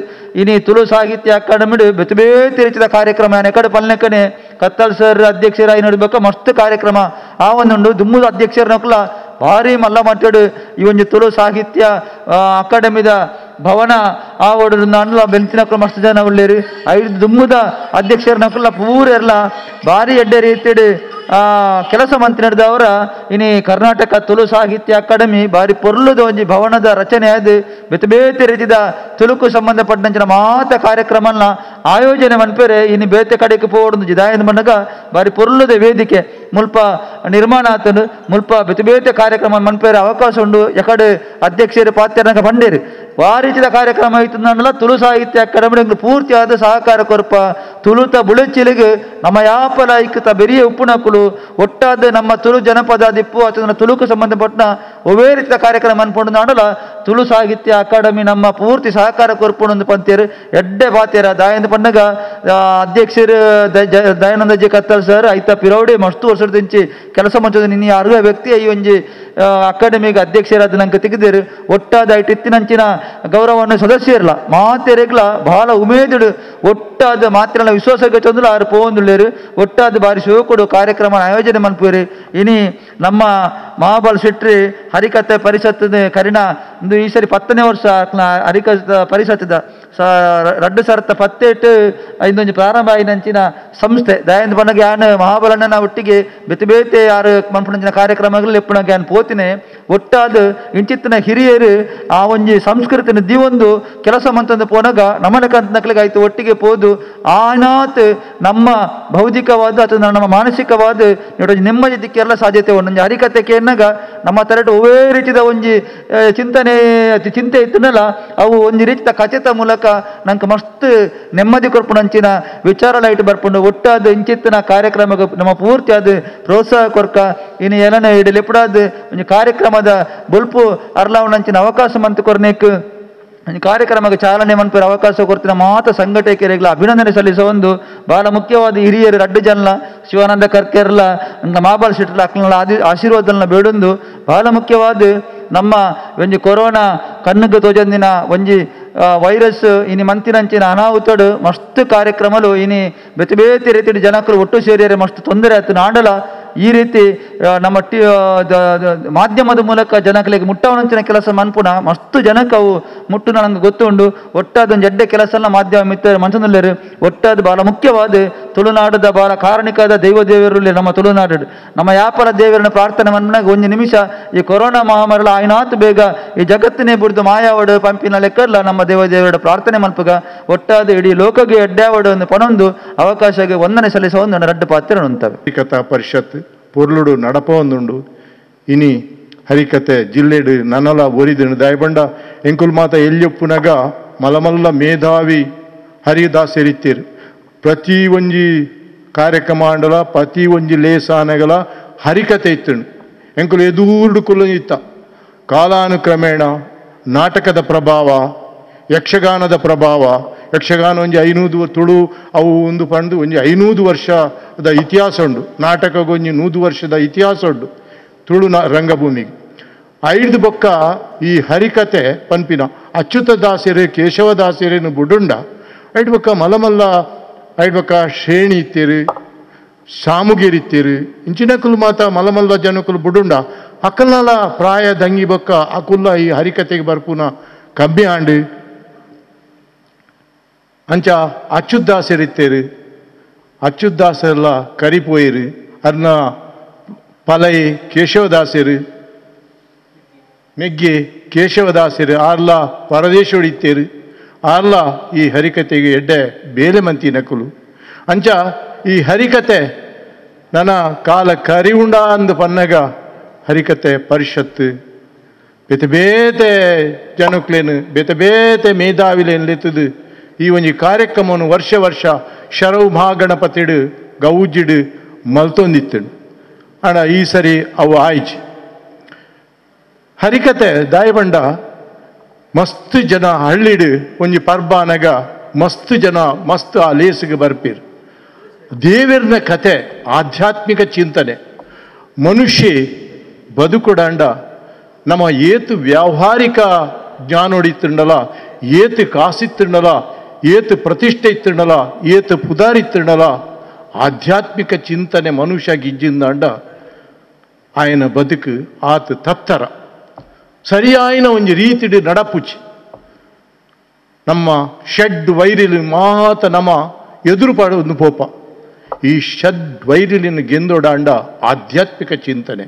ಇನಿ ತುಳು ಸಾಹಿತ್ಯ ಅಕಾಡೆಮಿಡ್ ಬೇತೆ ಬೇತೆ ರೀತಿಯ ಕಾರ್ಯಕ್ರಮ ಎಕಡೆ ಪಲ್ನೆಕನೆ ಕತ್ತಲ್ ಸರ್ ಅಧ್ಯಕ್ಷರಾಗಿ ನೋಡಬೇಕು ಮಸ್ತ್ ಕಾರ್ಯಕ್ರಮ ಆ ಒಂದುಂಡು. ದುಮ್ಮುದ ಅಧ್ಯಕ್ಷರನಕುಲ ಭಾರಿ ಮಲ್ಲ ಮಾತಾಡು ಈ ಒಂಜಿ ತುಳು ಸಾಹಿತ್ಯ ಅಕಾಡೆಮಿದ ಭವನ ಆ ಓಡು ನಾನ್ಲ ಬೆಂತಿನಕುಲು ಮಸ್ತ್ ಜನ ಉಳ್ಳೇರು. ಐದು ದುಮ್ಮುದ ಅಧ್ಯಕ್ಷರನಕುಲ ಪೂರೆಲ್ಲ ಭಾರಿ ಎಡ್ಡೆ ರೀತಿಡ್ ಕೆಲಸ ಮಂತ್ರಿ ನಡೆದವರ ಇನಿ ಕರ್ನಾಟಕ ತುಳು ಸಾಹಿತ್ಯ ಅಕಾಡೆಮಿ ಭಾರಿ ಪೊರ್ಲುದ ಒಂಜಿ ಭವನದ ರಚನೆ ಅದು ಬೇತೆ ಬೇತೆ ರೀತಿಯ ತುಳುಕು ಸಂಬಂಧಪಟ್ಟಂಚಿನ ಮಾತ ಕಾರ್ಯಕ್ರಮನ ಆಯೋಜನೆ ಮನ್ಪೇರೆ ಇನಿ ಬೇತೆ ಕಡೆಗೆ ಪೋಡು ಜಿದಾಯನ ಮನಗ ಭಾರಿ ಪೊರ್ಲುದ ವೇದಿಕೆ ಮುಲ್ಪ ನಿರ್ಮಾಣ ಆತನು ಮುಲ್ಪ ಬೇತೆ ಬೇತೆ ಕಾರ್ಯಕ್ರಮ ಮನ್ಪೇರೆ ಅವಕಾಶ ಉಂಡು. ಎಕಡೆ ಅಧ್ಯಕ್ಷರು ಪಾತ್ರನಗ ಬಂಡೇರು ಆ ರೀತಿಯ ಕಾರ್ಯಕ್ರಮ ಇತ್ತು ತುಳು ಸಾಹಿತ್ಯ ಅಕಾಡೆಮಿ ಪೂರ್ತಿಯಾದ ಸಹಕಾರ ಕೊರ್ಪ ತುಳುತ ಬುಳೆಚಿಲಿಗೆ ನಮ್ಮ ಯಾಪಲ ಐಕ್ಯತ ಬೆರಿಯ ಉಪ್ಪುನಕುಲು ಒಟ್ಟಾದ ನಮ್ಮ ತುಳು ಜನಪದ ದಿಪ್ಪು ಅಥವಾ ತುಳುಕು ಸಂಬಂಧಪಟ್ಟ ಒವೇ ರೀತಿಯ ಕಾರ್ಯಕ್ರಮ ಅನ್ಕೊಂಡು ನಾಡಲ ತುಳು ಸಾಹಿತ್ಯ ಅಕಾಡೆಮಿ ನಮ್ಮ ಪೂರ್ತಿ ಸಹಕಾರ ಕೊರ್ಪುಂಡು ಪಂತೇರು ಎಡ್ಡೆ ಬಾತೇರ ದಾಯಂದ ಪನ್ನಗ ಅಧ್ಯಕ್ಷರು ದಯಾನಂದ ಜಿ ಕತ್ತಲ್ ಸರ್ ಐತ ಪಿರೌಡಿ ಮಸ್ತು ವರ್ಷದಿಂಚಿ ಕೆಲಸ ಮಂಚದ ನಿನ್ನ ಅರ್ಹ ವ್ಯಕ್ತಿ ಈ ಒಂಜಿ ಅಕಾಡೆಮಿಗೆ ಅಧ್ಯಕ್ಷರಾದ ನಂಗೆ ತೆಗೆದೇರು. ಒಟ್ಟಾದ ಐಟ್ ಇತ್ತಿನಂಚಿನ ಗೌರವವನ್ನು ಸದಸ್ಯರ್ಲ ಮಾತೆರೆಗ್ಲ ಬಹಳ ಉಮೇದುಡು ಒಟ್ಟಾದ ಮಾತ್ರ ವಿಶ್ವಾಸಕ್ಕೆ ಚಂದ್ರಲ ಆರು ಪೋಂದುಳ್ಳೇರು ಒಟ್ಟಾದ ಬಾರಿ ಶಿವಕೊಡು ಕಾರ್ಯಕ್ರಮ ಆಯೋಜನೆ ಮನ್ಪುರಿ. ಇನಿ ನಮ್ಮ ಮಹಾಬಲ್ ಶೆಟ್ಟಿ ಹರಿಕಥೆ ಪರಿಷತ್ ಕರಿನ ಒಂದು ಈ ಸರಿ 10ನೇ ವರ್ಷ ಹರಿಕಥೆ ಪರಿಷತ್ತದ ರಡ್ಡು ಸರತ ಪತ್ತೆಟ್ಟು ಇಂದೊಂಜಿ ಪ್ರಾರಂಭ ಆಯಿನಂಚಿನ ಸಂಸ್ಥೆ ದಯಾಂದ ಪನ್ನಗ ಯಾನ್ ಮಹಾಬಲಣ್ಣನ ಒಟ್ಟಿಗೆ ಬೇತೆ ಬೇತೆ ಯಾರು ಮನ್ಪುನಂಚಿನ ಕಾರ್ಯಕ್ರಮಗಳು ಎಪ್ಪುನಗ ಯಾನ್ ಪೋತಿನೆ. ಒಟ್ಟಾದ ಇಂಚಿತ್ತಿನ ಹಿರಿಯರು ಆ ಒಂಜಿ ಸಂಸ್ಕೃತಿನ ದೀವೊಂದು ಕೆಲಸ ಮಂತಂದು ಪೋನಗ ನಮನಕಂತನಕ್ಲಿಗೆ ಆಯ್ತು ಒಟ್ಟಿಗೆ ಪೋದು ಆನಾತ್ ನಮ್ಮ ಬೌದ್ಧಿಕವಾದ ಅಥವಾ ನಮ್ಮ ಮಾನಸಿಕವಾದ ನೆಮ್ಮದಿ ದಿಕ್ಕೆಲ್ಲ ಸಾಧ್ಯತೆ ಉಂಡು. ಒಂಜಿ ಹರಿಕಥೆ ಕೇನ್ನಗ ನಮ್ಮ ತರಟು ಒವೇ ರೀತಿಯ ಒಂಜಿ ಚಿಂತೆ ಇತ್ತನಲ್ಲ ಅವು ಒಂಜಿ ರೀತಿಯ ಕಥೆತ ಮೂಲಕ ನಂಗೆ ಮಸ್ತ್ ನೆಮ್ಮದಿ ಕೊರ್ಪುನಂಚಿನ ವಿಚಾರ ಲೈಟ್ ಬರ್ಪುಂಡು. ಒಟ್ಟಾದ ಇಂಚಿತ್ತಿನ ಕಾರ್ಯಕ್ರಮಕ್ಕೆ ನಮ್ಮ ಪೂರ್ತಿಯಾದ ಪ್ರೋತ್ಸಾಹ ಕೊರ್ಕ ಇನ್ನು ಏನನ್ನ ಇಡಲಿಪುಡಾದ ಒಂಜಿ ಕಾರ್ಯಕ್ರಮದ ಬೊಲ್ಪು ಅರ್ಲಾವಣಂಚಿನ ಅವಕಾಶ ಮಂತು ಕೊರ್ನೇಕ್ ಕಾರ್ಯಕ್ರಮಕ್ಕೆ ಚಾಲನೆ ಮನ್ಪುರ ಅವಕಾಶ ಕೊರ್ತಿನ ಮಾತ ಸಂಘಟಕರಿಗಳ ಅಭಿನಂದನೆ ಸಲ್ಲಿಸುವ ಒಂದು ಬಹಳ ಮುಖ್ಯವಾದ ಹಿರಿಯರು ರಡ್ಡು ಜನಲ ಶಿವಾನಂದ ಕರ್ಕೆರ್ಲ ಮಾಬಲ್ ಶೆಟ್ಟರ್ಲ ಅಕ್ಲ ಆಶೀರ್ವಾದನ ಬೇಡೊಂದು ಬಹಳ ಮುಖ್ಯವಾದ ನಮ್ಮ ಒಂಜಿ ಕೊರೋನಾ ಕಣ್ಣುಗೆ ತೋಜಂದಿನ ಒಂಜಿ Virus ಇನಿ ಮಂತಿನಂಚಿನ ಅನಾಹುತಡು ಮಸ್ತ್ ಕಾರ್ಯಕ್ರಮಲು ಇನಿ ಬೇತೆ ಬೇತೆ ರೀತಿಯ ಜನಕರು ಒಟ್ಟು ಸೇರಿಯರೆ ಮಸ್ತ್ ತೊಂದರೆ ಆಯ್ತು. ನಾಡಲ ಈ ರೀತಿ ನಮ್ಮ ಮಾಧ್ಯಮದ ಮೂಲಕ ಜನಗಳಿಗೆ ಮುಟ್ಟವನಂಚಿನ ಕೆಲಸ ಮನ್ಪುನ ಮಸ್ತ್ ಜನಕ್ಕೆ ಅವು ಮುಟ್ಟು ನನಗೆ ಗೊತ್ತುಂಡು. ಒಟ್ಟಾದೊಂದು ಎಡ್ಡೆ ಕೆಲಸ ಎಲ್ಲ ಮಾಧ್ಯಮ ಮಿತ್ರ ಮನಸ್ಸಿನಲ್ಲಿರು ಒಟ್ಟಾದ ಬಹಳ ಮುಖ್ಯವಾದ ತುಳುನಾಡದ ಬಹಳ ಕಾರಣಿಕದ ದೈವ ದೇವರಲ್ಲಿ ನಮ್ಮ ತುಳುನಾಡು ನಮ್ಮ ಯಾಪಲ ದೇವರನ್ನ ಪ್ರಾರ್ಥನೆ ಮನ್ನಾಗ ಒಂದು ನಿಮಿಷ ಈ ಕೊರೋನಾ ಮಹಾಮಾರಿ ಆಯ್ನಾತು ಬೇಗ ಈ ಜಗತ್ತಿನೇ ಬುಡ್ದು ಮಾಯಾವಡು ಪಂಪಿನ ಲೆಕ್ಕಲ್ಲ ನಮ್ಮ ದೇವ ದೇವರ ಪ್ರಾರ್ಥನೆ ಮನ್ಪುಗ ಒಟ್ಟಾದ ಇಡೀ ಲೋಕಗೆ ಎಡ್ಡಾವಡು ಒಂದು ಪನೊಂದು ಅವಕಾಶಕ್ಕೆ ವಂದನೆ ಸಲ್ಲಿಸುವ ಒಂದು ರಡ್ಡು ಪಾತ್ರ ಉಂಟವೆ. ಹರಿಕಥಾ ಪರಿಷತ್ ಪೊರ್ಲುಡು ನಡಪ ಒಂದುಂಡು ಇನಿ ಹರಿಕತೆ ಜಿಲ್ಲೆಡು ನನಲ ಒರಿದನು ದಾಯಬಂಡ ಎಂಕುಲ್ ಮಾತ ಎಲ್ಲಿಯೊಪ್ಪುನಗ ಮಲಮಲ್ಲ ಮೇಧಾವಿ ಹರಿದಾಸರಿತ್ತೀರು. ಪ್ರತಿ ಒಂಜಿ ಕಾರ್ಯಕ್ರಮ ಆಂಡಲ ಪ್ರತಿ ಒಂಜಿ ಲೇಸಾನಗಲ ಹರಿಕತೆ ಇತ್ತನು. ಎಂಕುಲು ಎದೂರುಡು ಕುಲ್ಲ ಇತ್ತ. ಕಾಲಾನುಕ್ರಮೇಣ ನಾಟಕದ ಪ್ರಭಾವ, ಯಕ್ಷಗಾನದ ಪ್ರಭಾವ, ಯಕ್ಷಗಾನ ಒಂಜಿ 500 ತುಳು ಅವು ಒಂದು ಪಂಡು ಒಂಜಿ 500 ವರ್ಷದ ಇತಿಹಾಸ ಉಂಡು, ನಾಟಕಗೊಂಜಿ 100 ವರ್ಷದ ಇತಿಹಾಸ ಉಂಡು ತುಳು ರಂಗಭೂಮಿಗೆ. ಐದು ಬೊಕ್ಕ ಈ ಹರಿಕತೆ ಪನ್ಪಿನ ಅಚ್ಯುತ ದಾಸರು ಕೇಶವದಾಸರೇನು ಬುಡುಂಡ ಐದು ಬೊಕ್ಕ ಮಲಮಲ್ಲ ಐದು ಬೊಕ್ಕ ಶ್ರೇಣಿ ಇತ್ತೀರು ಸಾಮುಗಿರಿತ್ತೀರು ಇಂಚಿನಕುಲು ಮಾತ ಮಲಮಲ್ಲ ಜನಕುಲು ಬುಡುಂಡ ಅಕ್ಕಲ್ನಲ ಪ್ರಾಯ ದಂಗಿ ಬೊಕ್ಕ ಅಕುಲ್ಲ ಈ ಹರಿಕತೆಗೆ ಬರ್ಪುನ ಕಮ್ಮಿ ಆಂಡು. ಅಂಚ ಅಚ್ಯುತದಾಸರಿತ್ತೇರು ಅಚ್ಯುತದಾಸರೆಲ್ಲ ಕರಿಪೋಯಿರು ಅರ್ನ ಪಲೈ ಕೇಶವದಾಸರು ಮೆಗ್ಗಿ ಕೇಶವದಾಸರು ಆರ್ಲ ಪರದೇಶೋಡಿತ್ತೇರು ಆರ್ಲ ಈ ಹರಿಕತೆಗೆ ಎಡ್ಡೆ ಬೇಲೆ ಮಂತಿ ನಕುಲು. ಅಂಚ ಈ ಹರಿಕತೆ ನನ್ನ ಕಾಲ ಕರಿಉಂಡ ಅಂದು ಪನ್ನಗ ಹರಿಕತೆ ಪರಿಷತ್ತು ಬೇತೆ ಬೇತೆ ಜನಕ್ಲೇನು ಬೇತೆ ಬೇತೆ ಮೇಧಾವಿಲೇನು ಲೆತ್ತದು ಈ ಒಂಜಿ ಕಾರ್ಯಕ್ರಮವನ್ನು ವರ್ಷ ವರ್ಷ ಶರವು ಮಹಾಗಣಪತಿಡು ಗೌಜಿಡು ಮಲ್ತೊಂದಿತ್ತು. ಅಣ್ಣ ಈ ಸರಿ ಅವು ಆಯ್ಚಿ ಹರಿಕತೆ ದಾಯಬಂಡ ಮಸ್ತ್ ಜನ ಹಳ್ಳಿಡು ಒಂಜಿ ಪರ್ಬಾನಗ ಮಸ್ತ್ ಜನ ಮಸ್ತ್ ಆ ಲೇಸಿಗೆ ಬರ್ಪೀರ್. ದೇವರನ ಕತೆ ಆಧ್ಯಾತ್ಮಿಕ ಚಿಂತನೆ ಮನುಷ್ಯ ಬದುಕುಡಾಂಡ ನಮ್ಮ ಏತು ವ್ಯಾವಹಾರಿಕ ಜ್ಞಾನೋಡಿತ್ತುಂಡಲ ಏತು ಕಾಸಿತ್ತುಂಡಲ ಏತು ಪ್ರತಿಷ್ಠೆ ಇತ್ತುಂಡಲ ಏತು ಪುದಾರಿತ್ತುಂಡಲ ಆಧ್ಯಾತ್ಮಿಕ ಚಿಂತನೆ ಮನುಷ್ಯ ಗಿಜ್ಜಿಂದಾಂಡ ಆಯನ ಬದುಕು ಆತ ತತ್ತರ ಸರಿಯಾಯಿನ ಒಂದು ರೀತಿಡು ನಡಪುಚಿ ನಮ್ಮ ಷಡ್ ವೈರಿಲು ಮಾತ ನಮ್ಮ ಎದುರು ಪಾಡೊಂದು ಪೋಪ ಈ ಷಡ್ ವೈರಿಲಿನ ಗೆಂದೊಡಾಂಡ ಆಧ್ಯಾತ್ಮಿಕ ಚಿಂತನೆ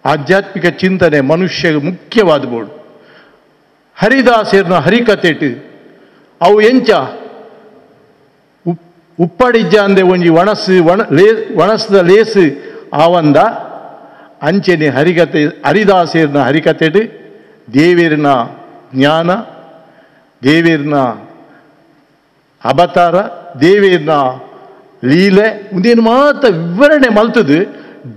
ಆಧ್ಯಾತ್ಮಿಕ ಚಿಂತನೆ ಮನುಷ್ಯ ಮುಖ್ಯವಾದ ಬೋಡು. ಹರಿದಾಸರ್ನ ಹರಿಕತೆಟು ಅವು ಎಂಚ ಉಪ್ಪಡಿಜ್ಜ ಅಂದೆ ಒಂಜಿ ಒಣಸು ಒಣಸದ ಲೇಸು ಆವಂದ ಅಂಚೆನೆ ಹರಿಕತೆ ಹರಿದಾಸರ್ನ ಹರಿಕತೆಟು ದೇವಿರ್ನ ಜ್ಞಾನ ದೇವಿರ್ನ ಅವತಾರ ದೇವಿರ್ನ ಲೀಲೆ ಒಂದೇನು ಮಾತ ವಿವರಣೆ ಮಲ್ತದು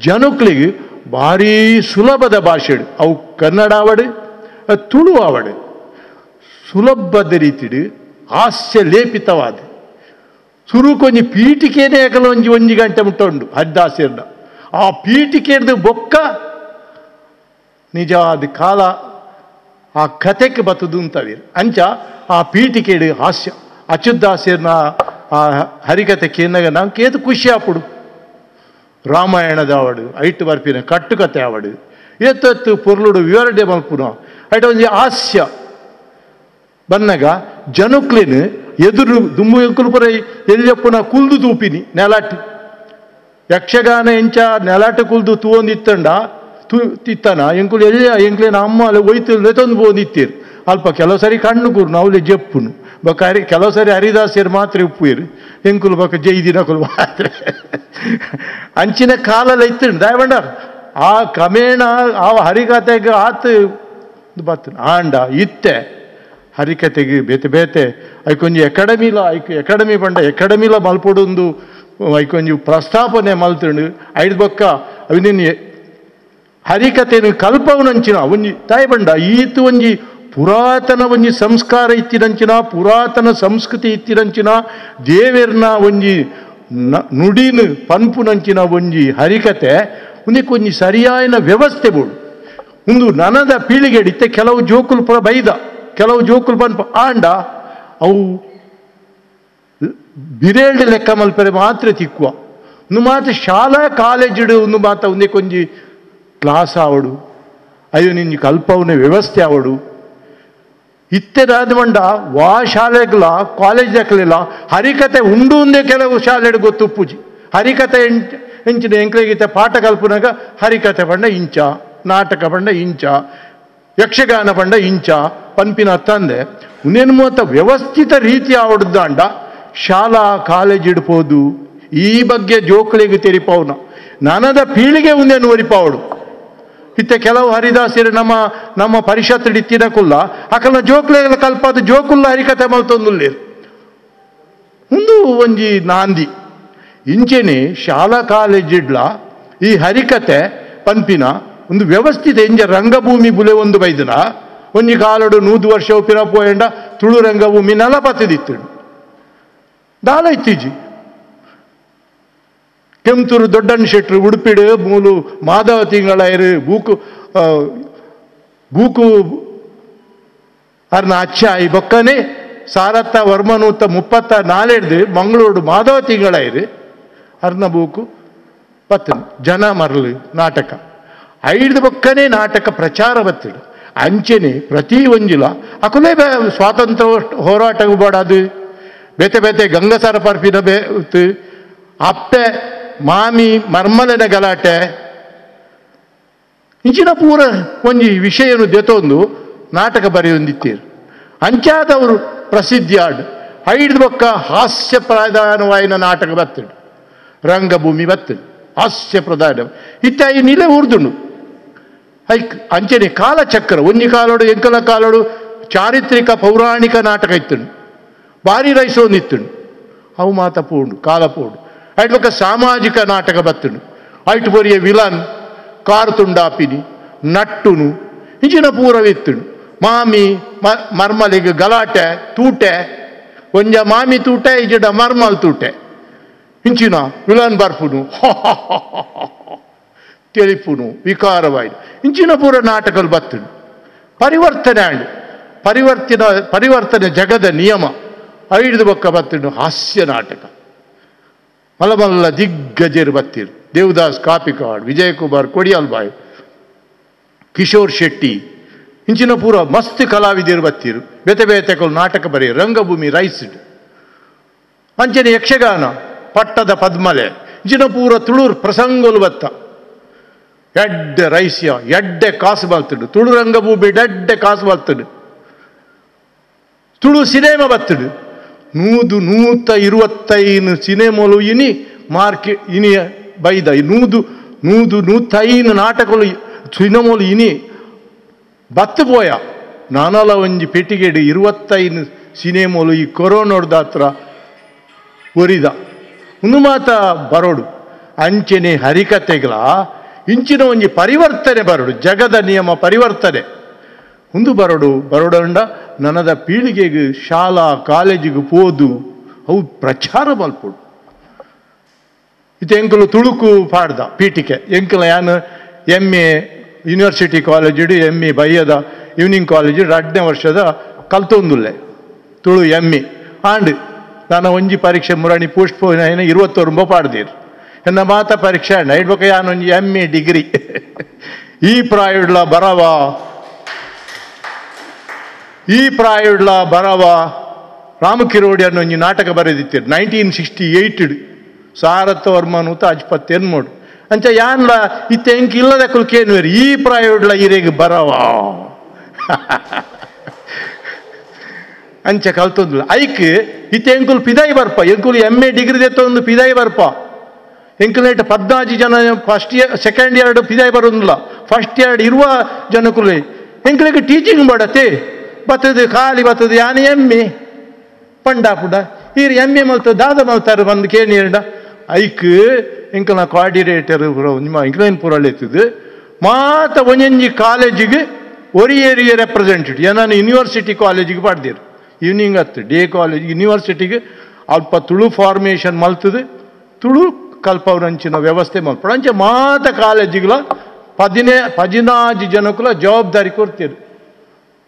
ಜನಕ್ಲಿಗೆ ಭಾರೀ ಸುಲಭದ ಭಾಷೆಡು ಅವು ಕನ್ನಡ ಆವಡು ತುಳು ಆವಡು ಸುಲಭದ ರೀತಿಡು ಹಾಸ್ಯ ಲೇಪಿತವಾದ ಸುರುಕೊಂಜಿ ಪೀಠಿಕೆನೇ ಯಾಕಲ್ಲ ಒಂಜಿ ಒಂಜಿ ಗಂಟೆ ಮುಟ್ಟ ಉಂಡು ಹರಿದಾಸರ್ನ ಆ ಪೀಠಿಕೆಡ್ದು ಬೊಕ್ಕ ನಿಜವಾದ ಕಾಲ ಆ ಕತೆಗೆ ಬತ್ತದು ಅಂತವೀರು. ಅಂಚ ಆ ಪೀಠಿಕೆಡು ಹಾಸ್ಯ ಅಚ್ಯುತದಾಸರ್ನ ಆ ಹರಿಕತೆ ಕೇನಾಗ ನಾವು ಕೇತು ಖುಷಿ ಆಪುಡು. ರಾಮಾಯಣದ ಆವಡು ಐಟು ಬರ್ಪಿನ ಕಟ್ಟುಕತೆ ಆವಡು ಎತ್ತತ್ತು ಪೊರ್ಲುಡು ವಿವರಣೆ ಮಲ್ಪುನ ಐಟ ಒಂಜಿ ಹಾಸ್ಯ ಬನ್ನಗ ಜನಕ್ಲೇನು ಎದುರು ದುಮ್ಮು ಎಂಕುಲು ಪುರ ಎಲ್ಲಿಯಪ್ಪನ ಕುಲ್ದು ತೂಪಿನಿ ನೆಲಾಟು ಯಕ್ಷಗಾನ ಎಂಚ ನೆಲಾಟು ಕುಲ್ದು ತೂವೊಂದಿತ್ತಂಡ ತೂ ತಿತ್ತನ ಎಂಕುಲು ಎಲ್ಲಿ ಎಂಕ್ಲೇನ ಅಮ್ಮ ಅಲ್ಲಿ ಒಯ್ತು ಲೆತ್ತೊಂದು ಪೋಂದಿತ್ತೀರು ಅಲ್ಪ ಕೆಲವು ಸರಿ ಕಣ್ಣು ಕೂರು ನಾವು ಜಪ್ಪುನು ಬೊಕ್ಕ ಹರಿ ಕೆಲವು ಸರಿ ಹರಿದಾಸರು ಮಾತ್ರ ಉಪ್ಪುಯಿರು ಎಂಕುಲು ಬೊಕ್ಕ ಜೈದಿನಕುಲು ಮಾತ್ರ ಅಂಚಿನ ಕಾಲಲ್ಲಿ ಇತ್ತು ದಯವಂಡ ಆ ಕ್ರಮೇಣ ಆ ಹರಿಕತೆಗೆ ಆತ ಬತ್ತು ಆಂಡ ಇತ್ತೆ ಹರಿಕತೆಗೆ ಬೇತೆ ಬೇತೆ ಐಕೊಂಜಿ ಅಕಾಡೆಮಿಲ ಐಕ್ ಅಕಾಡೆಮಿ ಪಂಡ ಅಕಾಡೆಮಿಲ ಮಲ್ಪೊಡೊಂದು ಐಕೊಂಜಿ ಪ್ರಸ್ತಾಪನೆ ಮಲ್ತುಂಡು ಐದು ಬೊಕ್ಕ ಅವಿನೇನು ಹರಿಕತೆನು ಕಲ್ಪವನಂಚಿನ ಒಂಜಿ ತಾಯಿ ಬಂಡ ಈತು ಒಂಜಿ ಪುರಾತನ ಒಂಜಿ ಸಂಸ್ಕಾರ ಇತ್ತಿನಂಚಿನ ಪುರಾತನ ಸಂಸ್ಕೃತಿ ಇತ್ತಿನಂಚಿನ ದೇವೆರ್ನ ಒಂಜಿ ನುಡಿನ ಪನ್ಪುನಂಚಿನ ಒಂಜಿ ಹರಿಕತೆ ಒಂದಕ್ಕೊಂಜಿ ಸರಿಯಾಯಿನ ವ್ಯವಸ್ಥೆ ಬೋಡು. ಒಂದು ನನದ ಪೀಳಿಗೆಡಿತ್ತೆ ಕೆಲವು ಜೋಕುಲು ಪುರ ಬೈದ ಕೆಲವು ಜೋಕುಲು ಪನ್ಪ ಆಂಡ ಅವು ಬಿರೇಲ್ಡ್ ಲೆಕ್ಕ ಮಲ್ಪರೆ ಮಾತ್ರ ತಿಕ್ಕುವ ಒಂದು ಮಾತ್ರ ಶಾಲಾ ಕಾಲೇಜಿಡು ಒಂದು ಮಾತ ಒಂದೇ ಕೊಂಜಿ ಕ್ಲಾಸ್ ಆವಡು ಅಯ್ಯೋ ನಿಂಜಿ ಕಲ್ಪವನೆ ವ್ಯವಸ್ಥೆ ಆವಡು ಇತ್ತೆದಾದ ಮಂಡ ವಾ ಶಾಲೆಗ್ಲ ಕಾಲೇಜ್ ಹಾಕಲಿಲ್ಲ ಹರಿಕತೆ ಉಂಡು ಒಂದೇ ಕೆಲವು ಶಾಲೆಡು ಗೊತ್ತು ಪೂಜಿ ಹರಿಕತೆ ಎಂಚಿನ ಎಂಕ್ಲೆಗಿತ್ತ ಪಾಠ ಕಲ್ಪನಾಗ ಹರಿಕತೆ ಪಂಡ ಇಂಚ ನಾಟಕ ಪಂಡ ಇಂಚ ಯಕ್ಷಗಾನ ಪಂಡ ಇಂಚ ಪನ್ಪಿನ ತಂದೆ ಉನ್ನೇನು ಮೂವತ್ತ ವ್ಯವಸ್ಥಿತ ರೀತಿ ಆವಡ್ದಾಂಡ ಶಾಲಾ ಕಾಲೇಜ್ ಇಡ್ಬೋದು ಈ ಬಗ್ಗೆ ಜೋಕುಳಿಗೆ ತೆರಿಪವನ ನನದ ಪೀಳಿಗೆ ಉಂದೇನು ಒರಿಪಾವಡು ಇತ್ತೆ ಕೆಲವು ಹರಿದಾಸರು ನಮ್ಮ ನಮ್ಮ ಪರಿಷತ್ ಇತ್ತಿನ ಕುಲ್ಲ ಅಕಲ್ನ ಜೋಕುಲೆಲ್ಲ ಕಲ್ಪಾದ ಜೋಕುಲ್ಲ ಹರಿಕತೆ ಮಲ್ತೊಂದುಲ್ಲೇರು ಒಂದು ಒಂಜಿ ನಾಂದಿ ಇಂಚೆನೆ ಶಾಲಾ ಕಾಲೇಜ್ ಇಡ್ಲ ಈ ಹರಿಕತೆ ಪನ್ಪಿನ ಒಂದು ವ್ಯವಸ್ಥಿತ ಎಂಜ ರಂಗಭೂಮಿ ಬುಲೆ ಒಂದು ಬೈದನ ಒಂಜಿ ಕಾಲಡು 100 ವರ್ಷ ಪಿರಪೋಯಂಡ ತುಳು ರಂಗಭೂಮಿ ನಲಪತ್ತದಿತ್ತು ದಾಲ ಇತ್ತೀಜಿ ಕೆಂತೂರು ದೊಡ್ಡಣ್ಣ ಶೆಟ್ರು ಉಡುಪಿಡು ಮೂಲು ಮಾಧವ ತಿಂಗಳೈರು ಬೂಕು ಬೂಕು ಅರ್ನ ಅಚ್ಚಾಯಿ ಬೊಕ್ಕನೆ ಸಾರತ್ತ ವರ್ಮನೂತ 34 ಮಂಗಳೂರು ಮಾಧವ ತಿಂಗಳೈರು ಅರ್ನ ಬೂಕು ಬತ್ತನು ಜನ ಮರಳು ನಾಟಕ ಐದು ಬೊಕ್ಕನೆ ನಾಟಕ ಪ್ರಚಾರ ಬತ್ತಿಡು ಅಂಚೆನೆ ಪ್ರತಿ ಒಂಜಿಲ ಅಕುಲೇ ಸ್ವಾತಂತ್ರ್ಯ ಹೋರಾಟಗೂ ಬಾಡದು ಬೇತೆ ಬೇತೆ ಗಂಗಸರ ಪರ್ಪಿನ ಬೇ ಅಪ್ಪೆ ಮಾಮಿ ಮರ್ಮಲನ ಗಲಾಟೆ ಇಂಚಿನ ಪೂರ ಒಂಜಿ ವಿಷಯನು ದೆತೊಂದು ನಾಟಕ ಬರೆಯೊಂದಿತ್ತೀರು ಅಂಚಾದವರು ಪ್ರಸಿದ್ಧಿ ಆಡು ಐದು ಬೊಕ್ಕ ಹಾಸ್ಯ ಪ್ರಧಾನವಾಯಿನ ನಾಟಕ ಬತ್ತಿಡು ರಂಗಭೂಮಿ ಬತ್ತಿಡು ಹಾಸ್ಯ ಪ್ರಧಾನ ಇತ್ತ ಈ ನಿಲೆ ಊರ್ದುಂಡು ಐಕ್ ಅಂಚನೆ ಕಾಲಚಕ್ರ ಒಂಜಿ ಕಾಲೋಡು ಎಂಕಲ ಕಾಲೋಡು ಚಾರಿತ್ರಿಕ ಪೌರಾಣಿಕ ನಾಟಕ ಇತ್ತುಂಡು ಭಾರಿ ರೈಸೋಂದಿತ್ತುಂಡು ಅವು ಮಾತ ಪೂಂಡು ಕಾಲ ಪೂಂಡು ಐಟ್ ಬೊಕ್ಕ ಸಾಮಾಜಿಕ ನಾಟಕ ಬತ್ತುಂಡು ಐಟ್ ಬೊರಿಯ ವಿಲನ್ ಕಾರು ತುಂಡಾಪಿನಿ ನಟ್ಟುನು ಇಂಚಿನ ಪೂರವಿತ್ತುಂಡು ಮಾಮಿ ಮರ್ಮಲಿಗೆ ಗಲಾಟೆ ತೂಟೆ ಒಂಜ ಮಾಮಿ ತೂಟೆ ಇಜಿಡ ಮರ್ಮಲ್ ತೂಟೆ ಇಂಚಿನ ವಿಲನ್ ಬರ್ಪುನು ತೆಲಿಪುನು ವಿಕಾರವಾಯ್ತು ಇಂಚಿನ ಪೂರ ನಾಟಕలు ಬತ್ತುಂಡು ಪರಿವರ್ತನೆ ಆಂಡ್ ಪರಿವರ್ತನೆ ಜಗದ ನಿಯಮ ಐದು ಬೊಕ್ಕ ಬತ್ತುಂಡು ಹಾಸ್ಯ ನಾಟಕ ಮಲಮಲ್ಲ ದಿಗ್ಗಜರು ಬತ್ತೀರು ದೇವದಾಸ್ ಕಾಪಿಕಾಡ್ ವಿಜಯಕುಮಾರ್ ಕೊಡಿಯಾಲ್ಬಾಯ್ ಕಿಶೋರ್ ಶೆಟ್ಟಿ ಇಂಚಿನ ಪೂರ ಮಸ್ತ್ ಕಲಾವಿದರು ಬತ್ತೀರು ಬೇತೆ ಬೇತೆಗಳು ನಾಟಕ ಬರೀ ರಂಗಭೂಮಿ ರೈಸ್ಡ್ ಅಂಚನೆ ಯಕ್ಷಗಾನ ಪಟ್ಟದ ಪದ್ಮಲೆ ಇಂಚಿನ ಪೂರ ತುಳುರ್ ಪ್ರಸಂಗಲು ಬತ್ತ ಎಡ್ಡೆ ರೈಸ್ಯ ಎಡ್ಡೆ ಕಾಸು ಬಲ್ತುಡು ತುಳು ರಂಗಭೂಮಿ ಎಡ್ಡೆ ಕಾಸು ಬಲ್ತುಡು ತುಳು ಸಿನಿಮಾ ಬತ್ತುಡು 100-125 ಸಿನಿಮಾಲು ಇನಿ ಮಾರ್ಕೆ ಇನಿ ಬೈದ 100-105 ನಾಟಕಲು ಸಿನಿಮಾಲು ಇನಿ ಬತ್ತು ಪೋಯ ನಾನಲ ಒಂಜಿ ಪೆಟ್ಟಿಗೆಡು 25 ಸಿನಿಮಾಲು ಈ ಕೊರೋನೋಡ್ದಾತ್ರ ಒರಿದ ಒಂದು ಮಾತ ಬರೋಡು ಅಂಚೆನೆ ಹರಿಕತೆಗಳ ಇಂಚಿನ ಒಂಜಿ ಪರಿವರ್ತನೆ ಬರೋಡು ಜಗದ ನಿಯಮ ಪರಿವರ್ತನೆ ಒಂದು ಬರೋಡು ಬರೋಡಂಡ ನನದ ಪೀಳಿಗೆಗೆ ಶಾಲಾ ಕಾಲೇಜಿಗೆ ಪೋದು ಅವು ಪ್ರಚಾರ ಮಲ್ಪೋಡು ಇದು ಎಂಕಲು ತುಳುಕು ಪಾಡ್ದ ಪೀಠಿಕೆ ಎಂಕಲ ಯಾನು M A university ಕಾಲೇಜಿಡು M A ಬಯ್ಯದ evening college 2ನೇ ವರ್ಷದ ಕಲ್ತೊಂದುಲ್ಲೆ ತುಳು M A and ನಾನು ಒಂಜಿ ಪರೀಕ್ಷೆ ಮುರಾಣಿ ಪೋಸ್ಟ್ ಪೋಯಿನ 29 ಪಾಡ್ದೀರು ಎನ್ನ ಮಾತ ಪರೀಕ್ಷೆ ಅಂಡ ಇಡ್ಬೇಕ ಯಾನು ಒಂಜಿ M A degree ಈ ಪ್ರಾಯುಡ್ಲ ಬರವ ಈ ಪ್ರಾಯುಡ್ಲ ಬರವ ರಾಮಕಿರೋಡಿ ಅನ್ನೋ ಒಂಜಿ ನಾಟಕ ಬರೆದಿತ್ತೀರು 1968 ಸಾರಥವರ್ಮನೂತ ಅಜ್ಪತ್ತೆನ್ಮೋಡು ಅಂಚ ಯಾನ್ಲ ಇತ್ತೆ ಎಂಕ್ ಇಲ್ಲದ ಕುಲ್ಕೇನುವೇರು ಈ ಪ್ರಾಯುಡ್ಲ ಇರೆಗ್ ಬರವ ಅಂಚ ಕಲ್ತೊಂದುಲ್ಲ ಐಕ್ ಇತ್ತೆ ಎಂಕುಲು ಪಿದಾಯಿ ಬರ್ಪ ಎಂಕುಲು M A degree ದೆತ್ತೊಂದು ಪಿದಾಯಿ ಬರ್ಪ ಎಂಕುಲೇಟ್ 14 ಜನ first year second year ಪಿದಾಯಿ ಬರೋದಿಲ್ಲ ಫಸ್ಟ್ ಇಯರ್ ಇರುವ ಜನಕುಲೆ ಎಂಕುಲಿಗೆ ಟೀಚಿಂಗ್ ಮಾಡತ್ತೆ ಬತ್ತದು ಖಾಲಿ ಬತ್ತದು ಯಾನು ಎಮ್ಮೆ ಪಂಡಾಪುಡ ಈರು ಎಮ್ಮೆ ಮಲ್ತ ದಾದ ಮಲ್ತಾರೆ ಬಂದು ಕೇಣಿಯಂಡ ಐಕ್ ಎಂಕಲ್ನ ಕೋಆರ್ಡಿನೇಟರ್ ನಿಮ್ಮ ಎಂಕ್ಲೈನ್ ಪೂರಳ್ಳೆತ್ತದು ಮಾತ ಒಂಜೊಂಜಿ ಕಾಲೇಜಿಗೆ ಒರಿ ಏರಿಯ ರೆಪ್ರೆಸೆಂಟೇಟಿವ್ ನಾನು ಯೂನಿವರ್ಸಿಟಿ ಕಾಲೇಜಿಗೆ ಪಾಡ್ದೀರು ಈವ್ನಿಂಗ್ ಹತ್ತು ಡೇ ಕಾಲೇಜ್ ಯೂನಿವರ್ಸಿಟಿಗೆ ಅಲ್ಪ ತುಳು ಫಾರ್ಮೇಷನ್ ಮಲ್ತದು ತುಳು ಕಲ್ಪವರಂಚಿನ ವ್ಯವಸ್ಥೆ ಮಲ್ಪಡು ಅಂಚೆ ಮಾತ ಕಾಲೇಜಿಗಳ 14 ಜನಕ್ಕೂ ಜವಾಬ್ದಾರಿ ಕೊಡ್ತೀರು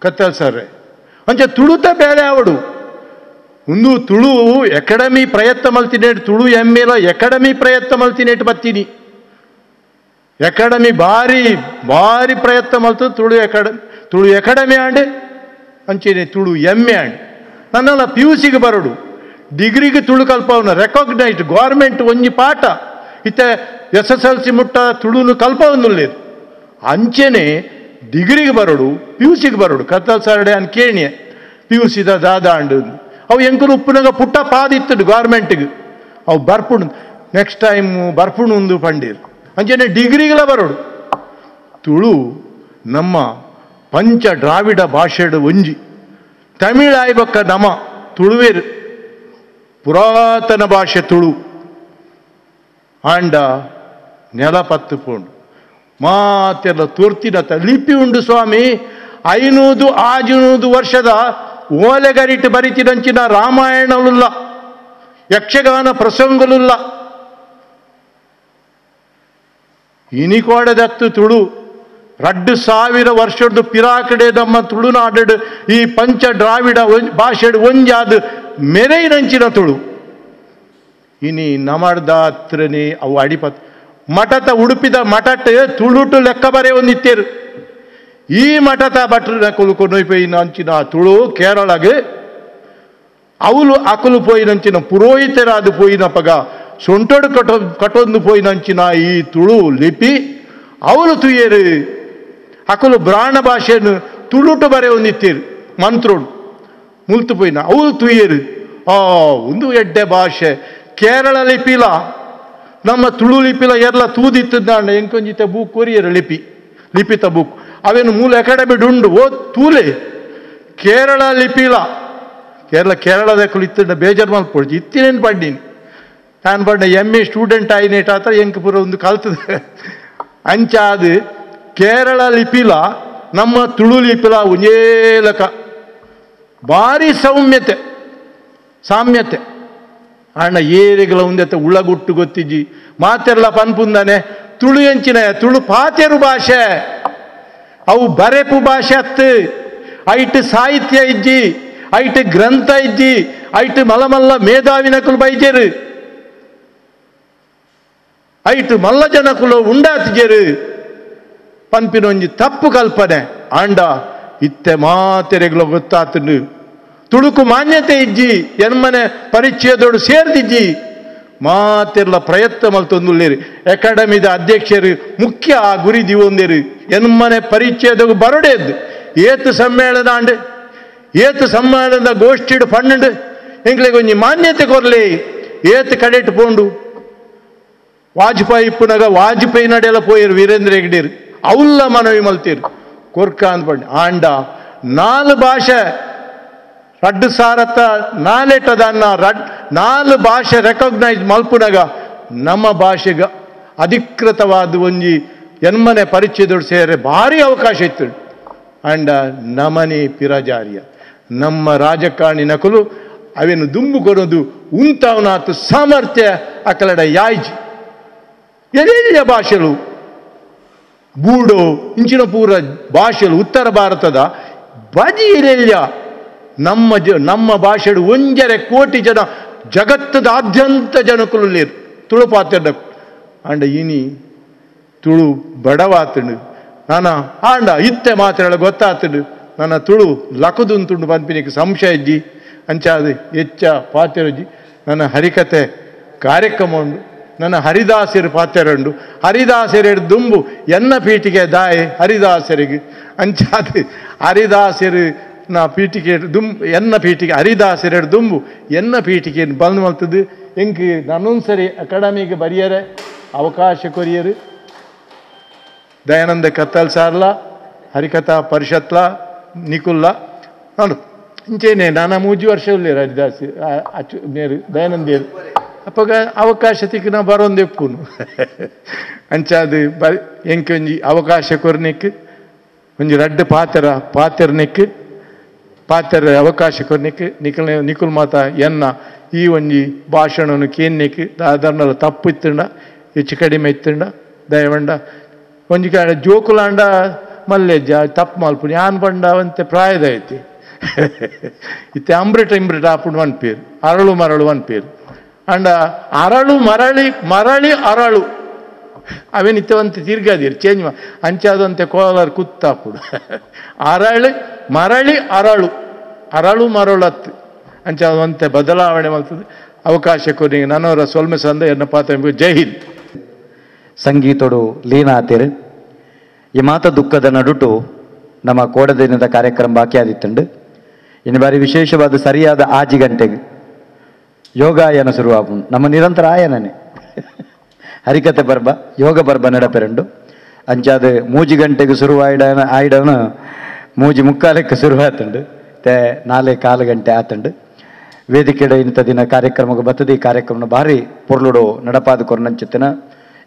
ಕತ್ತಲ್ ಸರ್. ಅಂಚೆ ತುಳುತ ಬೇಲೆ ಆವಡು ಒಂದು ತುಳು ಅಕಾಡೆಮಿ ಪ್ರಯತ್ನ ಮಲ್ತಿನೇಟ್ ತುಳು ಎಮ್ಮೆಲ ಅಕಾಡೆಮಿ ಪ್ರಯತ್ನ ಮಲ್ತಿನೇಟ್ ಬತ್ತೀನಿ ಅಕಾಡೆಮಿ ಭಾರಿ ಭಾರಿ ಪ್ರಯತ್ನ ಮಲ್ತು ತುಳು ಅಕಾಡೆಮಿ ತುಳು ಅಕಾಡೆಮಿ ಆಂಡ್ ಅಂಚೆನೆ ತುಳು ಎಮ್ಮೆ ಆಂಡ್ ನನ್ನೆಲ್ಲ ಪಿ ಯು ಸಿಗೆ ಬರೋಡು ಡಿಗ್ರಿಗೆ ತುಳು ಕಲ್ಪವನ ರೆಕಾಗ್ನೈಸ್ಡ್ ಗೌರ್ಮೆಂಟ್ ಒಂಜಿ ಪಾಠ ಇತ್ತೆ S S L C ಮುಟ್ಟ ತುಳುನು ಕಲ್ಪವನ್ನುಲ್ಲೇರು ಅಂಚೆನೆ ಡಿಗ್ರಿಗೆ ಬರೋಡು ಪಿ ಯು ಸಿಗೆ ಬರೋಡು ಕತ್ತಲ್ ಸಾರಡೆ ಅನ್ ಕೇಣಿಯೆ ಪಿ ಯು ಸಿದ ದಾದ ಅಂಡು ಅವು ಎಂಕುಲು ಉಪ್ಪುನಾಗ ಪುಟ್ಟ ಪಾದಿತ್ತು ಗೌರ್ಮೆಂಟ್ಗೆ ಅವು ಬರ್ಪುಣು ನೆಕ್ಸ್ಟ್ ಟೈಮು ಬರ್ಪುಣು ಒಂದು ಪಂಡೀರು ಅಂಚೆನೆ ಡಿಗ್ರಿಗೆಲ್ಲ ಬರೋಡು ತುಳು ನಮ್ಮ ಪಂಚ ದ್ರಾವಿಡ ಭಾಷೆಡು ಒಂಜಿ ತಮಿಳ್ ಆಯ್ಬಕ್ಕ ನಮ ತುಳುವೇರು ಪುರಾತನ ಭಾಷೆ ತುಳು ಆಂಡ ನೆಲ ಪತ್ತು ಪೋಂಡು ಮಾತೆಲ್ಲ ತುರ್ತಿನ ಲಿಪಿ ಉಂಡು ಸ್ವಾಮಿ 500 600 ವರ್ಷದ ಓಲೆಗರಿಟ್ಟು ಬರಿತಿನಂಚಿನ ರಾಮಾಯಣಲುಲ್ಲ ಯಕ್ಷಗಾನ ಪ್ರಸಂಗಲುಲ್ಲ ಇನಿಕೋಡದತ್ತು ತುಳು 2000 ವರ್ಷದ ಪಿರಾಕಡೆ ನಮ್ಮ ತುಳುನಾಡು ಈ ಪಂಚ ದ್ರಾವಿಡ ಭಾಷೆಡು ಒಂಜಾದ ಮೆರೈನಂಚಿನ ತುಳು ಇನಿ ನಮರ್ದಾತ್ರನೇ ಅವು ಅಡಿಪತ್ ಮಠತ ಉಡುಪಿದ ಮಠಟ್ ತುಳುಟು ಲೆಕ್ಕ ಬರೆ ಒಂದಿತ್ತೇರು ಈ ಮಠತ ಭಟ್ರ ಕೊಲುಕೊನೊಯ್ಪೋಯಿನ ಅಂಚಿನ ತುಳು ಕೇರಳಗೆ ಅವಳು ಅಕಲು ಪೋಯಿನಂಚಿನ ಪುರೋಹಿತರಾದ ಪೋಯಿನಪಗ ಸೊಂಟೊಡು ಕಟೊಂದು ಪೋಯಿನಂಚಿನ ಈ ತುಳು ಲಿಪಿ ಅವಳು ತುಯೇರು ಅಕಲು ಬ್ರಾಣ ಭಾಷೆಯನ್ನು ತುಳುಟು ಬರೆ ಒಂದಿತ್ತೀರು ಮಂತ್ರೋಡು ಮುಲ್ತು ಪೋಯಿನ ಅವಳು ತುಯೇರು ಆ ಒಂದು ಎಡ್ಡೆ ಭಾಷೆ ಕೇರಳ ಲಿಪಿಲ ನಮ್ಮ ತುಳು ಲಿಪಿಲ ಎಲ್ಲ ತೂದಿತ್ತದಾಂಡ ಎಂಕೊಂಜಿತ ಬೂಕ್ ಕೊರಿಯರು ಲಿಪಿ ಲಿಪಿತ ಬುಕ್ ಅವೇನು ಮೂಲ ಅಕಾಡೆಮಿ ಉಂಡು ಓ ತೂಲೆ ಕೇರಳ ಲಿಪಿಲ ಕೇರಳ ಕೇರಳದ ಕುಳಿತು ಬೇಜಾರು ಮಲ್ಪೊಡ್ಚಿ ಇತ್ತಿನೇನು ಪಂಡಿನಿ ನಾನು ಪಂಡ M A student ಆಯಿನೇಟ್ ಆತ ಎಂಕ್ ಪೂರ ಒಂದು ಕಲ್ತದೆ ಅಂಚಾದ ಕೇರಳ ಲಿಪಿಲ ನಮ್ಮ ತುಳು ಲಿಪಿಲ ಒಂಜೇಲಕ ಭಾರಿ ಸೌಮ್ಯತೆ ಸಾಮ್ಯತೆ ಅಣ್ಣ ಏರಿಗಳ ಒಂದೆತ್ತ ಉಳ್ಳಗುಟ್ಟು ಗೊತ್ತಿಜ್ಜಿ ಮಾತೆಲ್ಲ ಪನ್ಪುಂದಾನೆ ತುಳು ಎಂಚಿನ ತುಳು ಪಾತೆರು ಭಾಷೆ ಅವು ಬರೆಪು ಭಾಷೆ ಅತ್ತು ಐಟ್ ಸಾಹಿತ್ಯ ಇಜ್ಜಿ ಐಟ್ ಗ್ರಂಥ ಇಜ್ಜಿ ಐಟ್ ಮಲಮಲ್ಲ ಮೇಧಾವಿನಕುಲು ಬೈಜೇರು ಐಟ್ ಮಲ್ಲ ಜನಕುಲು ಉಂಡಾತಿಜೇರು ಪನ್ಪಿನೊಂಜಿ ತಪ್ಪು ಕಲ್ಪನೆ ಆಂಡ ಇತ್ತೆ ಮಾತೆರೆಗ್ಲ ಗೊತ್ತಾತಂಡು ತುಳುಕು ಮಾನ್ಯತೆ ಇಜ್ಜಿ ಎನ್ಮನೆ ಪರಿಚಯದೋಡು ಸೇರ್ದಿಜ್ಜಿ ಮಾತೆರ್ಲ ಪ್ರಯತ್ನ ಮಲ್ತೊಂದುಲ್ಲೇರು ಅಕಾಡೆಮಿದ ಅಧ್ಯಕ್ಷರು ಮುಖ್ಯ ಆ ಗುರಿ ದಿವೊಂದೇರು ಎನ್ಮನೆ ಪರಿಚಯದ ಬರಡೇದ್ದು ಏತು ಸಮ್ಮೇಳನ ಅಂಡ್ ಏತು ಸಮ್ಮೇಳನದ ಗೋಷ್ಠಿಡು ಪನ್ನೆಂಡು ಎಂಕ್ಲೆಗ್ ಒಂಜಿ ಮಾನ್ಯತೆ ಕೊರ್ಲಿ ಏತು ಕಡೆಟ್ ಪೋಂಡು ವಾಜಪೇಯಿ ಇಪ್ಪುನಗ ವಾಜಪೇಯಿ ನಡೆಯಲ ಪೋಯಿರು ವೀರೇಂದ್ರ ಹೆಗ್ಡೇರು ಅವುಲ್ಲ ಮನವಿ ಮಲ್ತೀರು ಕೊರ್ಕ ಅಂದ್ ಪಂಡ ಆಂಡ ನಾಲ್ ಭಾಷೆ ರಡ್ಡು ಸಾರತ್ತ ನಾಲೆಟದನ್ನ ನಾಲ್ ಭಾಷೆ ರೆಕಗ್ನೈಸ್ ಮಲ್ಪುನಗ ನಮ್ಮ ಭಾಷೆಗೆ ಅಧಿಕೃತವಾದ ಒಂಜಿ ಎನ್ಮನೆ ಪರಿಚಯದೊಡು ಸೇರೆ ಭಾರಿ ಅವಕಾಶ ಇತ್ತು ಅಂಡ ನಮನಿ ಪಿರಜಾರಿಯ ನಮ್ಮ ರಾಜಕಾರಣಿ ನಕಲು ಅವೇನು ದುಂಬು ಕೊರೋದು ಉಂತಾವನಾತು ಸಾಮರ್ಥ್ಯ ಅಕಲಡ ಯಾಯ್ಜಿ ಎಲೆಯ ಭಾಷೆಲು ಬೂಡೋ ಇಂಚಿನ ಪೂರ ಭಾಷೆಲು ಉತ್ತರ ಭಾರತದ ಬಜಿ ಎಲೆಯ ನಮ್ಮ ನಮ್ಮ ಭಾಷೆಡು 1.5 ಕೋಟಿ ಜನ ಜಗತ್ತದಾದ್ಯಂತ ಜನಕುಲು ತುಳು ಪಾತೆರ್ನ ಅಂಡ ಇನಿ ತುಳು ಬಡವಾತಂಡು ನಾನ ಆಂಡ ಇತ್ತೆ ಮಾತ್ರ ಗೊತ್ತಾತಂಡು ನನ್ನ ತುಳು ಲಕದುಂತುಂಡು ಪನ್ಪಿನಿಕ್ ಸಂಶಯ ಇಜ್ಜಿ ಅಂಚಾದ ಹೆಚ್ಚ ಪಾತೆರಜ್ಜಿ ನನ್ನ ಹರಿಕತೆ ಕಾರ್ಯಕ್ರಮ ಉಂಡು ನನ್ನ ಹರಿದಾಸರು ಪಾತೆರಂಡು ಹರಿದಾಸರ ದುಂಬು ಎನ್ನ ಪೀಠಿಗೆ ದಾಯೆ ಹರಿದಾಸರಿಗೆ ಅಂಚಾದ ಹರಿದಾಸರು ನಾ ಪೀಠಿಕೆ ದುಂಬು ಎನ್ನ ಪೀಠಿಗೆ ಹರಿದಾಸರ ದುಂಬು ಎನ್ನ ಪೀಠಿಕೆಯನ್ನು ಬಂದ್ ಮಲ್ತದ್ದು ಎಂಕ್ ನಾನೊಂದು ಸರಿ ಅಕಾಡೆಮಿಗೆ ಬರಿಯರೆ ಅವಕಾಶ ಕೊರಿಯರು ದಯಾನಂದ ಕತ್ತಲ್ ಸಾರ್ಲ ಹರಿಕಥಾ ಪರಿಷತ್ಲ ನಿಕುಲ್ಲ ನಾನು ಇಂಚೇನೆ ನಾನು 3 ವರ್ಷ ಉಳ್ಳೇರು ಹರಿದಾಸ್ ಅಚ್ಚು ನೇರು ದಯಾನಂದೇರು ಅಪ್ಪಗ ಅವಕಾಶ ತಿಕ್ಕ ನಾ ಬರೋಂದೆಪ್ಪುನು ಅಂಚಾದ ಬ ಎಂಕೊಂಜಿ ಅವಕಾಶ ಕೊರ್ನಿಕ್ ಒಂಜಿ ರಡ್ಡು ಪಾತೆರ ಪಾತೆರ್ನಿಕ್ ಪಾತೆರ ಅವಕಾಶ ಕೊರ್ನಿಕ್ ನಿಕಲ್ ನಿಕುಲ್ ಮಾತ ಎನ್ನ ಈ ಒಂಜಿ ಭಾಷಣನು ಕೇನ್ನಿಕ್ ದಾದರ್ನಲ ತಪ್ಪು ಇತ್ತಂಡ ಹೆಚ್ಚು ಕಡಿಮೆ ಇತ್ತಂಡ ದಯವಂಡ ಒಂಜಿ ಕಾಡ ಜೋಕುಲಾಂಡ ಮಲ್ಲೆಜ್ಜ ತಪ್ಪು ಮಲ್ಪುನಿ ಆನ್ ಪಂಡ ಅಂತೆ ಪ್ರಾಯದ ಐತಿ. ಇತ್ತೆ ಅಂಬ್ರಿಟ ಇಂಬ್ರಿಟ ಆಪುಂಡು ಅನ್ಪೇರು ಅರಳು ಮರಳು ಅನ್ಪೇರು ಅಂಡ ಅರಳು ಮರಳಿ ಮರಳಿ ಅರಳು ಅವೇನು ಇತ್ತವಂತೆ ತಿರ್ಗಾದಿರು ಚೇಂಜ್ ಅಂಚಾದಂತೆ ಕೋಲಾರ ಕುತ್ತಾಪುಡು ಅರಳು ಮರಳಿ ಅರಳು ಅರಳು ಮರಳು ಅತ್ತು ಅಂಚಾದಂತೆ ಬದಲಾವಣೆ ಮಾಡ್ತದೆ ಅವಕಾಶಕ್ಕೂ ನೀವು ನನ್ನವರ ಸೊಲ್ಮೆ ಸಂದ ಎನ್ನ ಪಾತ್ರ. ಜೈ ಹಿಂದ್. ಸಂಗೀತೋಡು ಲೀನ ಆತೇರು ಈ ಮಾತ ದುಃಖದ ನಡುಟು ನಮ್ಮ ಕೋಡದಿನದ ಕಾರ್ಯಕ್ರಮ ಬಾಕಿ ಆದಿತ್ತುಂಡು. ಇನ್ನು ಬಾರಿ ವಿಶೇಷವಾದ ಸರಿಯಾದ 6 ಗಂಟೆಗೆ ಯೋಗಾಯನ ಶುರುವಾಪುಂಡು. ನಮ್ಮ ನಿರಂತರ ಆಯನನೆ ಹರಿಕತೆ ಪರ್ಬ ಯೋಗ ಪರ್ಬ ನಡಪೆರಂಡು ಅಂಚಾದ 3 ಗಂಟೆಗೆ ಶುರುವಾಯಿಡನ ಆಯಿಡನ 3:45 ಶುರುವಾತುಂಡು ತೆ 4.15 ಗಂಟೆ ಆತುಂಡು. ವೇದಿಕೆಡೆ ಇಂಥ ದಿನ ಕಾರ್ಯಕ್ರಮಕ್ಕೆ ಬರ್ತದೆ. ಈ ಕಾರ್ಯಕ್ರಮ ಭಾರಿ ಪೊರ್ಲುಡು ನಡಪಾದ ಕೊರನಂಚಿತ್ತನ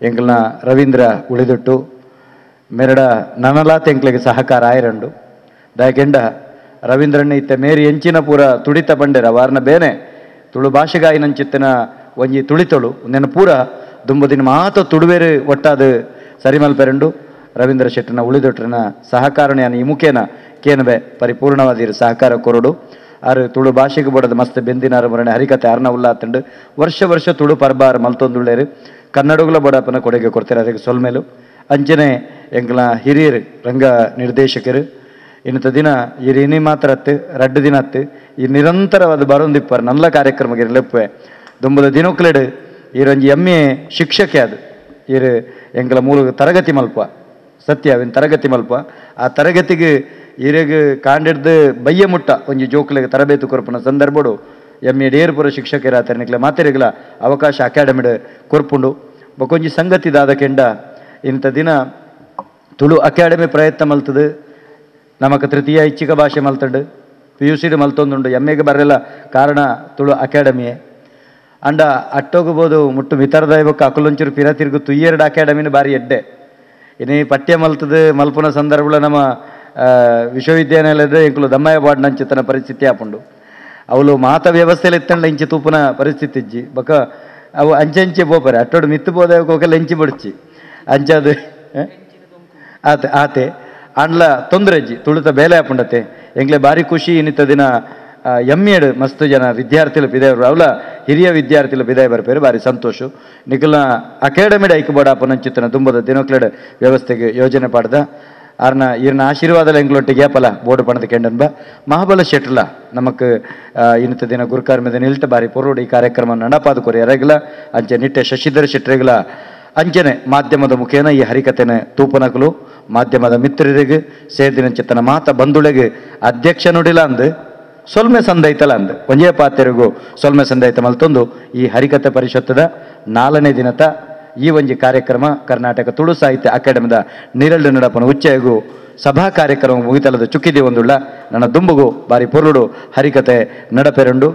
ಎಂಕಲ್ನ ರವೀಂದ್ರ ಉಳಿದಿಟ್ಟು ಮೆರಡ ನನಲಾತ ಎಂಕ್ಲೆಗೆ ಸಹಕಾರ ಆಯರಂಡು ದಾಯಕೆಂಡ ರವೀಂದ್ರಣ್ಣ ಇತ್ತ ಮೇರಿ ಎಂಚಿನ ಪೂರ ತುಡಿತ ಬಂಡೆರ ವಾರನ ಬೇನೆ ತುಳು ಭಾಷೆಗಾಯಿನಂಚಿತ್ತನ ಒಂಜಿ ತುಳಿತಳು ನೆನ ಪೂರ ದುಂಬದಿನ ಮಾತ ತುಡುವೇರು ಒಟ್ಟಾದ ಸರಿಮಲ್ಪೆರಂಡು ರವೀಂದ್ರ ಶೆಟ್ಟನ ಉಳಿದೊಟ್ಟನ ಸಹಕಾರಣ ಈ ಮುಖೇನ ಕೇನಬೆ ಪರಿಪೂರ್ಣವಾದಿರು ಸಹಕಾರ ಕೊರಡು. ಆರು ತುಳು ಭಾಷೆಗೆ ಬೋಡದ ಮಸ್ತ್ ಬೆಂದಿನಾರು ಮರಣೆ ಹರಿಕತೆ ಅರ್ನ ಉಲ್ಲಾತಂಡು ವರ್ಷ ವರ್ಷ ತುಳು ಪರ್ಬಾರು ಮಲ್ತೊಂದುಳ್ಳೇರು ಕನ್ನಡಗಳ ಬಡಪನ ಕೊಡುಗೆ ಕೊಡ್ತಾರೆ. ಅದಕ್ಕೆ ಸೊಲ್ಮೇಲು ಅಂಚನೆ ಎಂಕಲ ಹಿರಿಯರು ರಂಗ ನಿರ್ದೇಶಕರು ಇನ್ನತ ದಿನ ಇನಿ ಮಾತ್ರ ಅತ್ತು 2 ದಿನ ಅತ್ತು ಈ ನಿರಂತರವಾದ ಬರೊಂದಿಪ್ಪರು ನಲ್ಲ ಕಾರ್ಯಕ್ರಮಕ್ಕೆ ಲೆಪ್ಪೆ ದುಂಬದ ದಿನಕ್ಲೆಡು ಈರೊಂಜಿ ಎಮ್ಮೆ ಶಿಕ್ಷಕೆ ಅದು ಈರು ಎಂಕಲ ಮೂಲ ತರಗತಿ ಮಲ್ಪ ಸತ್ಯ ಅವಿನ ತರಗತಿ ಮಲ್ಪ ಆ ತರಗತಿಗೆ ಈರೆಗ್ ಕಾಂಡಿಡ್ದು ಬಯ್ಯ ಮುಟ್ಟ ಒಂಜಿ ಜೋಕ್ಲೆಗೆ ತರಬೇತು ಕೊರ್ಪುನ ಸಂದರ್ಭಡು ಎಮ್ಮೆ ಡೇರ್ಪುರ ಶಿಕ್ಷಕರಾತಾರೆ ನಿಕ್ಲೆ ಮಾತೆರೆಗ್ಲ ಅವಕಾಶ ಅಕಾಡೆಮಿಡ್ ಕೊರ್ಪುಂಡು. ಬೊಕೊಂಜಿ ಸಂಗತಿ ದಾದ ಕೆಂಡ ಇಂಥ ದಿನ ತುಳು ಅಕಾಡೆಮಿ ಪ್ರಯತ್ನ ಮಲ್ತದು ನಮಕ್ ತೃತೀಯ ಐಚ್ಛಿಕ ಭಾಷೆ ಮಲ್ತಂಡು PUC ಮಲ್ತೊಂದುಂಡು ಎಮ್ಮೆಗೆ ಬರಲ್ಲ ಕಾರಣ ತುಳು ಅಕಾಡೆಮಿಯೇ ಅಂಡ ಅಟ್ಟೋಗ್ಬೋದು ಮುಟ್ಟು ಮಿತರದೈವಕ್ಕೆ ಅಕುಲೊಂಚೂರು ಪಿರ ತಿರುಗು ತುಯ್ಯೆರಡು ಅಕಾಡೆಮಿನ ಭಾರಿ ಎಡ್ಡೆ. ಇನ್ನು ಪಠ್ಯ ಮಲ್ತದು ಮಲ್ಪುನ ಸಂದರ್ಭಗಳ ನಮ್ಮ ವಿಶ್ವವಿದ್ಯಾನಿಲಯದ ಎಂಕುಲು ದಮ್ಮಯ್ಯ ಬಾಡ್ನಂಚಿತನ ಪರಿಸ್ಥಿತಿ ಆಪುಂಡು. ಅವಳು ಮಾತ ವ್ಯವಸ್ಥೆಯಲ್ಲಿ ಎತ್ತಂಡ ಇಂಚಿ ತೂಪುನ ಪರಿಸ್ಥಿತಿ ಇಜ್ಜಿ ಬಕ ಅವು ಅಂಚೆಂಚೆ ಪೋಪರೆ ಅಟ್ಟೋಡು ಮಿತ್ತು ಬೋದ ಹೋಗಲ್ಲ ಎಂಚಿ ಬಡ್ಚಿ ಅಂಚಾದು ಆತೆ ಆತೆ ಅಂಡ್ಲ ತೊಂದರೆ ಅಜ್ಜಿ ತುಳುತ ಬೇಲೆ ಆಪುಂಡತೆ ಎಂಕ್ಲೆ ಭಾರಿ ಖುಷಿ. ಇನ್ನಿತ ದಿನ ಎಮ್ಮೆಡು ಮಸ್ತ್ ಜನ ವಿದ್ಯಾರ್ಥಿಗಳು ಬಿದಾಯರು ಅವಲ ಹಿರಿಯ ವಿದ್ಯಾರ್ಥಿಗಳು ಬಿದಾಯ ಬರ್ಪೇರು ಭಾರಿ ಸಂತೋಷ. ನಿಖಲ್ನ ಅಕಾಡೆಮಿಡ್ ಐಕ್ಯ ಅಪನಂಚಿತನ ದುಂಬದ ದಿನಕ್ಲೆಡ್ ವ್ಯವಸ್ಥೆಗೆ ಯೋಜನೆ ಪಾಡ್ದ ಆರ್ನ ಈರ್ನ ಆಶೀರ್ವಾದಲ ಎಂಗ್ಲೊಟ್ಟಿಗೆ ಪಲ ಬೋರ್ಡು ಪಣದ ಕೆಂಡನ್ಬ ಮಹಾಬಲ ಶೆಟ್ಲ ನಮಕ್ ಇನ್ನಿತ ದಿನ ಗುರುಕಾರ್ಮದ ನಿಲ್ಟ ಬಾರಿ ಪೊರೋಡು ಈ ಕಾರ್ಯಕ್ರಮ ನಡಪಾದ ಕೊರಿ ಎರಗಲ ಅಂಚೆ ನಿಟ್ಟೆ ಶಶಿಧರ್ ಶೆಟ್ರೆಗಳ ಅಂಚನೆ ಮಾಧ್ಯಮದ ಮುಖೇನ ಈ ಹರಿಕತೆನ ತೂಪನಕಲು ಮಾಧ್ಯಮದ ಮಿತ್ರರಿಗೆ ಸೇರಿದಿನಂಚಿತನ ಮಾತ ಬಂಧುಳೆಗೆ ಅಧ್ಯಕ್ಷ ನುಡಿಲ ಅಂದು ಸೊಲ್ಮೆ ಸಂದೈತಲ ಅಂದು ಒಂಜೇ ಪಾತೆರಿಗೂ ಸೊಲ್ಮೆ ಸಂದೈತ ಮಲ್ತೊಂದು ಈ ಹರಿಕತೆ ಪರಿಷತ್ತದ 4ನೇ ದಿನತ ಈ ಒಂಜಿ ಕಾರ್ಯಕ್ರಮ ಕರ್ನಾಟಕ ತುಳು ಸಾಹಿತ್ಯ ಅಕಾಡೆಮಿದ ನಿರಳ್ಳು ನಡಪನ ಉಚ್ಚೆಗೂ ಸಭಾ ಕಾರ್ಯಕ್ರಮ ಮುಗಿತಲದ ಚುಕ್ಕಿದೆ ಒಂದುಳ್ಳ ನನ್ನ ದುಂಬುಗು ಬಾರಿ ಪೊರುಡು ಹರಿಕತೆ ನಡಪೆರಂಡು.